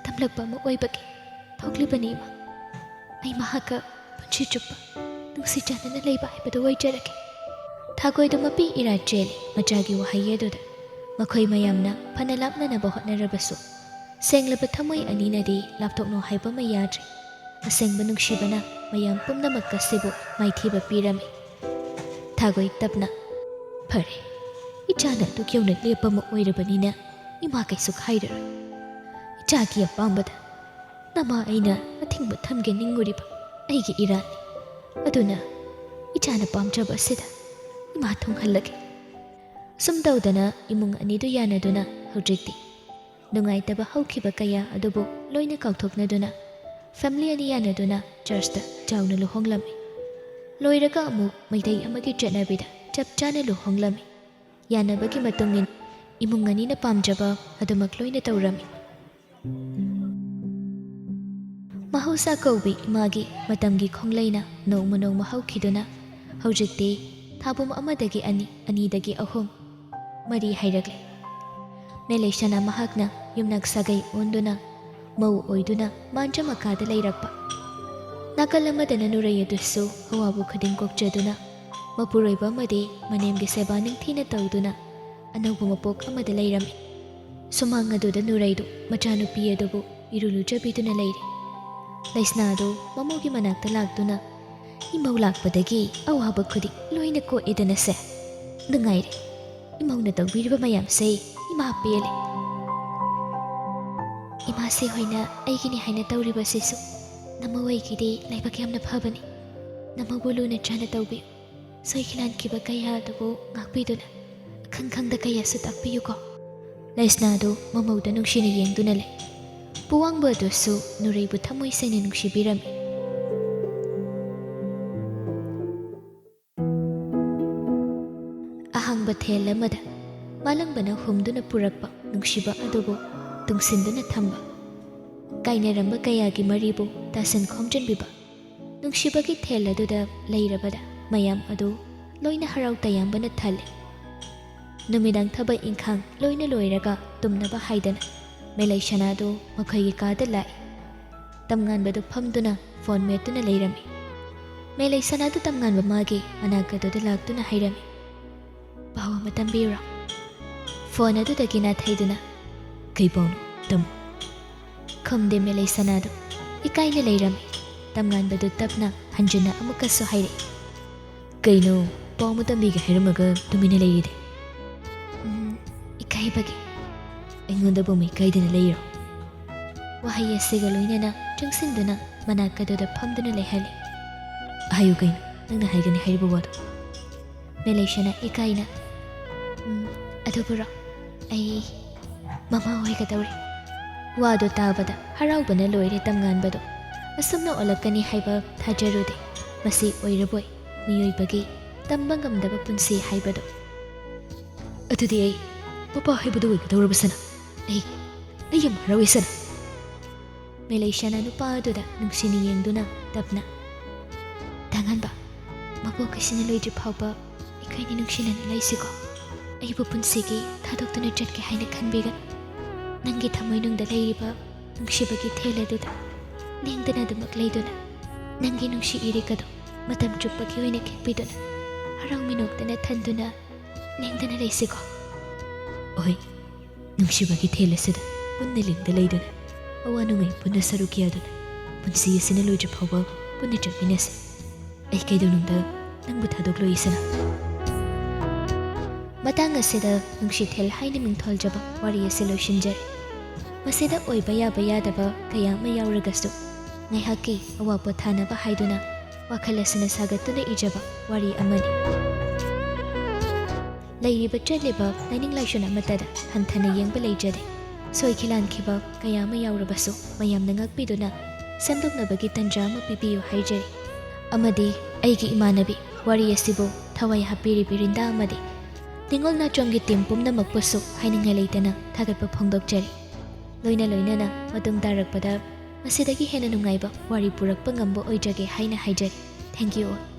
ꯇꯝꯂꯛꯄ ꯑꯃ ꯑꯣꯏꯕꯒꯤ ꯊꯣꯛꯂꯤꯕꯅꯤ ꯏꯃꯥ꯫ ꯑꯩ ꯃꯍꯥꯛꯀ ꯄꯨꯟꯁꯤ ꯆꯨꯞꯄ ꯅꯨꯡꯁꯤ ꯆꯥꯟꯅꯅ ꯂꯩꯕ ꯍꯥꯏꯕꯗꯨ ꯑꯣꯏꯖꯔꯒꯦ꯫" ꯊꯥꯒꯣꯏꯗꯨ ꯃꯄꯤ ꯏꯔꯥ ꯆꯦꯜꯂꯤ ꯃꯆꯥꯒꯤ ꯋꯥꯍꯩ ꯑꯗꯨꯗ꯫ ꯃꯈꯣꯏ ꯃꯌꯥꯝꯅ ꯐꯅ ꯂꯥꯞꯅꯅꯕ ꯍꯣꯠꯅꯔꯕꯁꯨ, ꯁꯦꯡꯂꯕ ꯊꯃꯣꯏ ꯑꯅꯤꯅꯗꯤ ꯂꯥꯞꯊꯣꯛꯅꯧ ꯍꯥꯏꯕ ꯑꯃ ꯌꯥꯗ꯭ꯔꯦ꯫ ꯑꯁꯦꯡꯕ ꯅꯨꯡꯁꯤꯕꯅ ꯃꯌꯥꯝ ꯄꯨꯝꯅꯃꯛ ꯑꯁꯤꯕꯨ ꯃꯥꯏꯊꯤꯕ ꯄꯤꯔꯝꯃꯤ꯫ ꯊꯥꯒꯣꯏ ꯇꯞꯅ, "ꯐꯔꯦ, ꯏꯆꯥꯅ ꯑꯗꯨꯛ ꯌꯧꯅ ꯂꯦꯞꯄ ꯑꯃ ꯑꯣꯏꯔꯕꯅꯤꯅ ꯏꯃꯥ ꯀꯩꯁꯨ ꯍꯥꯏꯔꯔꯣꯏ꯫ ꯏꯆꯥꯒꯤ ꯑꯄꯥꯝꯕꯗ ꯅꯃꯥ ꯑꯩꯅ ꯑꯊꯤꯡꯕ ꯊꯝꯒꯦ ꯅꯤꯡꯉꯨꯔꯤꯕ ꯑꯩꯒꯤ ꯏꯔꯥꯟꯅꯤ꯫ ꯑꯗꯨꯅ ꯏꯆꯥꯅ ꯄꯥꯝꯖꯕ ꯑꯁꯤꯗ ꯏꯃꯥ ꯊꯨꯡꯍꯜꯂꯒꯦ꯫" ꯁꯨꯝ ꯇꯧꯗꯅ ꯏꯃꯨꯡ ꯑꯅꯤꯗꯨ ꯌꯥꯅꯗꯨꯅ ꯍꯧꯖꯤꯛꯇꯤ ꯅꯨꯡꯉꯥꯏꯇꯕ ꯍꯧꯈꯤꯕ ꯀꯌꯥ ꯑꯗꯨꯕꯨ ꯂꯣꯏꯅ ꯀꯥꯎꯊꯣꯛꯅꯗꯨꯅ family ꯑꯅꯤ ꯌꯥꯅꯗꯨꯅ churchꯇ ꯆꯥꯎꯅ ꯂꯨꯍꯣꯡꯂꯝꯃꯤ꯫ ꯂꯣꯏꯔꯒ ꯑꯃꯨꯛ ꯃꯩꯇꯩ ꯑꯃꯒꯤ ꯆꯠꯅꯕꯤꯗ ꯆꯞ ꯆꯥꯅ ꯂꯨꯍꯣꯡꯂꯝꯃꯤ꯫ ꯌꯥꯅꯕꯒꯤ ꯃꯇꯨꯡ ꯏꯟ ꯏꯃꯨꯡ ꯑꯅꯤꯅ ꯄꯥꯝꯖꯕ ꯑꯗꯨꯃꯛ ꯂꯣꯏꯅ ꯇꯧꯔꯝꯃꯤ꯫ ꯃꯍꯧꯁꯥ ꯀꯧꯕꯤ ꯏꯃꯥꯒꯤ ꯃꯇꯝꯒꯤ ꯈꯣꯡꯂꯩꯅ ꯅꯣꯡꯃ ꯅꯣꯡꯃ ꯍꯧꯈꯤꯗꯨꯅ ꯍꯧꯖꯤꯛꯇꯤ ꯊꯥꯕꯨꯝ ꯑꯃꯗꯒꯤ ꯑꯅꯤ, ꯑꯅꯤꯗꯒꯤ ꯑꯍꯨꯝ, ꯃꯔꯤ ꯍꯥꯏꯔꯛꯂꯦ꯫ ꯃꯦꯂꯩꯁꯅꯥ ꯃꯍꯥꯛꯅ ꯌꯨꯝꯅꯥꯛ ꯁꯥꯒꯩ ꯑꯣꯟꯗꯨꯅ ꯃꯧ ꯑꯣꯏꯗꯨꯅ ꯃꯥꯟꯖ ꯃꯀꯥꯗ ꯂꯩꯔꯛꯄ꯫ ꯅꯥꯀꯜ ꯑꯃꯗꯅ ꯅꯨꯔꯩ ꯑꯗꯨꯁꯨ ꯑꯋꯥꯕ ꯈꯨꯗꯤꯡ ꯀꯣꯛꯆꯗꯨꯅ ꯃꯄꯨꯔꯣꯏꯕ ꯑꯃꯗꯤ ꯃꯅꯦꯝꯒꯤ ꯁꯦꯕꯥ ꯅꯤꯡꯊꯤꯅ ꯇꯧꯗꯨꯅ ꯑꯅꯧꯕ ꯃꯄꯣꯛ ꯑꯃꯗ ꯂꯩꯔꯝꯃꯤ꯫ ꯁꯨꯃꯥꯡ ꯑꯗꯨꯗ ꯅꯨꯔꯩꯗꯨ ꯃꯆꯥꯅꯨꯄꯤ ꯑꯗꯨꯕꯨ ꯏꯔꯨ ꯂꯨꯖꯕꯤꯗꯨꯅ ꯂꯩꯔꯤ꯫ ꯂꯩꯁꯅꯥꯗꯨ ꯃꯃꯧꯒꯤ ꯃꯅꯥꯛꯇ ꯂꯥꯛꯇꯨꯅ, "ꯏꯃꯧ ꯂꯥꯛꯄꯗꯒꯤ ꯑꯋꯥꯕ ꯈꯨꯗꯤꯡ ꯂꯣꯏꯅ ꯀꯣꯛꯑꯦꯗꯅꯁꯦ꯫ ꯅꯨꯡꯉꯥꯏꯔꯦ꯫ ꯏꯃꯧꯅ ꯇꯧꯕꯤꯔꯤꯕ ꯃꯌꯥꯝꯁꯦ ꯏꯃꯥ ꯄꯦꯜꯂꯦ꯫ ꯏꯃꯥꯁꯦ ꯍꯣꯏꯅ ꯑꯩꯒꯤꯅꯤ ꯍꯥꯏꯅ ꯇꯧꯔꯤꯕꯁꯤꯁꯨ ꯅꯃꯧ ꯑꯩꯒꯤꯗꯤ ꯂꯥꯏꯕꯛ ꯌꯥꯝꯅ ꯐꯕꯅꯤ꯫ ꯅꯃꯧꯕꯨ ꯂꯨꯅ ꯆꯥꯅ ꯇꯧꯕꯤꯌꯨ꯫ ꯁꯣꯏꯈꯤ ꯂꯥꯟꯈꯤꯕ ꯀꯌꯥ ꯑꯗꯨꯕꯨ ꯉꯥꯛꯄꯤꯗꯨꯅ ꯑꯈꯪ ꯈꯪꯗ ꯀꯌꯥꯁꯨ ꯇꯥꯛꯄꯤꯌꯨꯀꯣ꯫" ꯂꯩꯁꯅꯥꯗꯨ ꯃꯃꯧꯗ ꯅꯨꯡꯁꯤꯅ ꯌꯦꯡꯗꯨꯅ ꯂꯩ꯫ ꯄꯨꯋꯥꯡꯕ ꯑꯗꯨꯁꯨ ꯅꯨꯔꯩꯕꯨ ꯊꯃꯣꯏ ꯁꯦꯡꯅ ꯅꯨꯡꯁꯤꯕꯤꯔꯝꯃꯤ꯫ ꯑꯍꯥꯡꯕ ꯊꯦꯜ ꯑꯃꯗ ꯃꯥꯂꯪꯕꯅ ꯍꯨꯝꯗꯨꯅ ꯄꯨꯔꯛꯄ ꯅꯨꯡꯁꯤꯕ ꯑꯗꯨꯕꯨ ꯇꯨꯡꯁꯤꯟꯗꯨꯅ ꯊꯝꯕ, ꯀꯥꯏꯅꯔꯝꯕ ꯀꯌꯥꯒꯤ ꯃꯔꯤꯕꯨ ꯇꯥꯁꯤꯟ ꯈꯣꯝꯖꯤꯟꯕꯤꯕ, ꯅꯨꯡꯁꯤꯕꯒꯤ ꯊꯦꯜ ꯑꯗꯨꯗ ꯂꯩꯔꯕꯗ ꯃꯌꯥꯝ ꯑꯗꯨ ꯂꯣꯏꯅ ꯍꯔꯥꯎ ꯇꯌꯥꯝꯕꯅ ꯊꯜꯂꯤ꯫ ꯅꯨꯃꯤꯗꯥꯡ ꯊꯕꯛ ꯏꯪꯈꯥꯡ ꯂꯣꯏꯅ ꯂꯣꯏꯔꯒ ꯇꯨꯝꯅꯕ ꯍꯥꯏꯗꯅ ꯃꯦꯂꯩꯁꯅꯥꯗꯨ ꯃꯈꯣꯏꯒꯤ ꯀꯥꯗ ꯂꯥꯛꯏ꯫ ꯇꯝꯉꯥꯟꯕꯗꯨ ꯐꯝꯗꯨꯅ ꯐꯣꯟ ꯃꯦꯠꯇꯨꯅ ꯂꯩꯔꯝꯃꯤ꯫ ꯃꯦꯂꯩꯁꯅꯥꯗꯨ ꯇꯝꯉꯥꯟꯕ ꯃꯥꯒꯤ ꯃꯅꯥꯛ ꯑꯗꯨꯗ ꯂꯥꯛꯇꯨꯅ ꯍꯥꯏꯔꯝꯃꯤ, "ꯄꯥꯎ ꯑꯃ ꯇꯝꯕꯤꯌꯨꯔꯣ?" ꯐꯣꯟ ꯑꯗꯨꯗꯒꯤ ꯅꯥꯊꯩꯗꯨꯅ, "ꯀꯩ ꯄꯥꯎꯅꯣ? ꯇꯝꯃꯨ꯫" ꯈꯨꯝꯗꯦ ꯃꯦꯂꯩꯁꯅꯥꯗꯨ꯫ ꯏꯀꯥꯏꯅ ꯂꯩꯔꯝꯃꯤ꯫ ꯇꯝꯉꯥꯟꯕꯗꯨ ꯇꯞꯅ ꯍꯟꯖꯤꯟꯅ ꯑꯃꯨꯛꯀꯁꯨ ꯍꯥꯏꯔꯛꯏ, "ꯀꯩꯅꯣ, ꯄꯥꯎ ꯑꯃ ꯇꯝꯕꯤꯒꯦ ꯍꯥꯏꯔꯝꯃꯒ ꯇꯨꯃꯤꯟꯅ ꯂꯩꯔꯤꯗꯤ?" "ꯎꯝ, ꯏꯀꯥꯏꯕꯒꯤ꯫" "ꯑꯩꯉꯣꯟꯗꯕꯨ ꯑꯃꯨꯛ ꯏꯀꯥꯏꯗꯅ ꯂꯩꯔꯣ?" ꯋꯥꯍꯩ ꯑꯁꯤꯒ ꯂꯣꯏꯅꯅ ꯆꯪꯁꯤꯟꯗꯨꯅ ꯃꯅꯥꯛ ꯑꯗꯨꯗ ꯐꯝꯗꯨꯅ ꯂꯩꯍꯜꯂꯤ꯫ "ꯍꯥꯏꯌꯨ ꯀꯩꯅꯣ, ꯅꯪꯅ ꯍꯥꯏꯒꯅꯤ ꯍꯥꯏꯔꯤꯕ ꯋꯥꯗꯣ?" ꯃꯦꯂꯩꯁꯅꯥ ꯏꯀꯥꯏꯅ, "ꯎꯝ, ꯑꯗꯨꯕꯨꯔꯣ, ꯑꯩ ꯃꯃꯥ ꯑꯣꯏꯒꯗꯧꯔꯦ꯫" ꯋꯥꯗꯨ ꯇꯥꯕꯗ ꯍꯔꯥꯎꯕꯅ ꯂꯣꯏꯔꯦ ꯇꯝꯉꯥꯟꯕꯗꯣ꯫ ꯑꯁꯨꯝꯅ ꯑꯣꯜꯂꯛꯀꯅꯤ ꯍꯥꯏꯕ ꯊꯥꯖꯔꯨꯗꯦ꯫ ꯃꯁꯤ ꯑꯣꯏꯔꯕꯣꯏ ꯃꯤꯑꯣꯏꯕꯒꯤ ꯇꯝꯕ ꯉꯝꯗꯕ ꯄꯨꯟꯁꯤ ꯍꯥꯏꯕꯗꯣ꯫ "ꯑꯗꯨꯗꯤ ꯑꯩ ꯃꯄꯥ ꯍꯥꯏꯕꯗꯨ ꯑꯣꯏꯒꯗꯧꯔꯕ ꯁꯅꯥ? ꯑꯩ, ꯑꯩ ꯌꯥꯝ ꯍꯔꯥꯎꯏ ꯁꯅꯥ꯫" ꯃꯦꯂꯩꯁꯥꯅ ꯅꯨꯄꯥ ꯑꯗꯨꯗ ꯅꯨꯡꯁꯤꯅ ꯌꯦꯡꯗꯨꯅ ꯇꯞꯅ, "ꯇꯥꯉꯥꯟꯕ, ꯃꯄꯣꯛ ꯑꯁꯤꯅ ꯂꯣꯏꯗ꯭ꯔꯤ ꯐꯥꯎꯕ ꯑꯩꯈꯣꯏꯅꯤ ꯅꯨꯡꯁꯤꯅꯅ ꯂꯩꯁꯤꯀꯣ꯫ ꯑꯩꯕꯨ ꯄꯨꯟꯁꯤꯒꯤ ꯊꯥꯗꯣꯛꯇꯨꯅ ꯆꯠꯀꯦ ꯍꯥꯏꯅ ꯈꯟꯕꯤꯒꯅꯨ꯫ ꯅꯪꯒꯤ ꯊꯃꯣꯏꯅꯨꯡꯗ ꯂꯩꯔꯤꯕ ꯅꯨꯡꯁꯤꯕꯒꯤ ꯊꯦꯜ ꯑꯗꯨꯗ ꯂꯦꯡꯗꯅ ꯑꯗꯨꯃꯛ ꯂꯩꯗꯨꯅ, ꯅꯪꯒꯤ ꯅꯨꯡꯁꯤ ꯏꯔꯤꯛ ꯑꯗꯨ ꯃꯇꯝ ꯆꯨꯞꯄꯒꯤ ꯑꯣꯏꯅ ꯈꯤꯛꯄꯤꯗꯨꯅ, ꯍꯔꯥꯎ ꯃꯤꯅꯣꯛꯇꯅ ꯊꯟꯗꯨꯅ ꯂꯦꯡꯗꯅ ꯂꯩꯁꯤꯀꯣ꯫" ꯑꯣꯏ, ꯅꯨꯡꯁꯤꯕꯒꯤ ꯊꯦꯜ ꯑꯁꯤꯗ ꯄꯨꯟꯅ ꯂꯦꯡꯗ ꯂꯩꯗꯨꯅ, ꯑꯋꯥ ꯅꯨꯡꯉꯥꯏ ꯄꯨꯟꯅ ꯁꯔꯨꯛ ꯌꯥꯗꯨꯅ, ꯄꯨꯟꯁꯤ ꯑꯁꯤꯅ ꯂꯣꯏꯗ꯭ꯔꯤ ꯐꯥꯎꯕ ꯄꯨꯟꯅ ꯆꯠꯃꯤꯟꯅꯁꯤ꯫ ꯑꯩ ꯀꯩꯗꯧꯅꯨꯡꯗ ꯅꯪꯕꯨ ꯊꯥꯗꯣꯛꯂꯣꯏ ꯏꯁꯅꯥ꯫ ꯃꯇꯥꯡ ꯑꯁꯤꯗ ꯅꯨꯡꯁꯤꯊꯦꯜ ꯍꯥꯏꯅ ꯃꯤꯡꯊꯣꯜꯖꯕ ꯋꯥꯔꯤ ꯑꯁꯤ ꯂꯣꯏꯁꯤꯟꯖꯔꯦ꯫ ꯃꯁꯤꯗ ꯑꯣꯏꯕ ꯌꯥꯕ ꯌꯥꯗꯕ ꯀꯌꯥ ꯑꯃ ꯌꯥꯎꯔꯒꯁꯨ, ꯉꯥꯏꯍꯥꯛꯀꯤ ꯑꯋꯥ ꯄꯣꯊꯥꯅꯕ ꯍꯥꯏꯗꯨꯅ ꯋꯥꯈꯜ ꯑꯁꯤꯅ ꯁꯥꯒꯠꯇꯨꯅ ꯏꯖꯕ ꯋꯥꯔꯤ ꯑꯃꯅꯤ꯫ ꯂꯩꯔꯤꯕ ꯆꯠꯂꯤꯕ ꯂꯥꯏꯅꯤꯡ ꯂꯥꯏꯁꯣꯟ ꯑꯃꯠꯇꯗ ꯍꯟꯊꯅ ꯌꯦꯡꯕ ꯂꯩꯖꯗꯦ꯫ ꯁꯣꯏꯈꯤ ꯂꯥꯟꯈꯤꯕ ꯀꯌꯥ ꯑꯃ ꯌꯥꯎꯔꯕꯁꯨ, ꯃꯌꯥꯝꯅ ꯉꯥꯛꯄꯤꯗꯨꯅ ꯁꯦꯝꯗꯣꯛꯅꯕꯒꯤ ꯇꯟꯖꯥ ꯑꯃ ꯄꯤꯕꯤꯌꯨ ꯍꯥꯏꯖꯔꯤ꯫ ꯑꯃꯗꯤ ꯑꯩꯒꯤ ꯏꯃꯥꯟꯅꯕꯤ ꯋꯥꯔꯤ ꯑꯁꯤꯕꯨ ꯊꯋꯥꯏ ꯍꯥꯞꯄꯤꯔꯤꯕꯤ ꯔꯤꯟꯗꯥ ꯑꯃꯗꯤ ꯅꯤꯉꯣꯜ ꯅꯥꯆꯣꯝꯒꯤ ꯇꯤꯝ ꯄꯨꯝꯅꯃꯛꯄꯨꯁꯨ ꯍꯥꯏꯅꯤꯡꯉꯥꯏ ꯂꯩꯇꯅ ꯊꯥꯒꯠꯄ ꯐꯣꯡꯗꯣꯛꯆꯔꯤ꯫ ꯂꯣꯏꯅ ꯂꯣꯏꯅꯅ ꯃꯇꯨꯡ ꯇꯥꯔꯛꯄꯗ ꯃꯁꯤꯗꯒꯤ ꯍꯦꯟꯅ ꯅꯨꯡꯉꯥꯏꯕ ꯋꯥꯔꯤ ꯄꯨꯔꯛꯄ ꯉꯝꯕ ꯑꯣꯏꯖꯒꯦ ꯍꯥꯏꯅ ꯍꯥꯏꯖꯔꯤ꯫ Thank you all.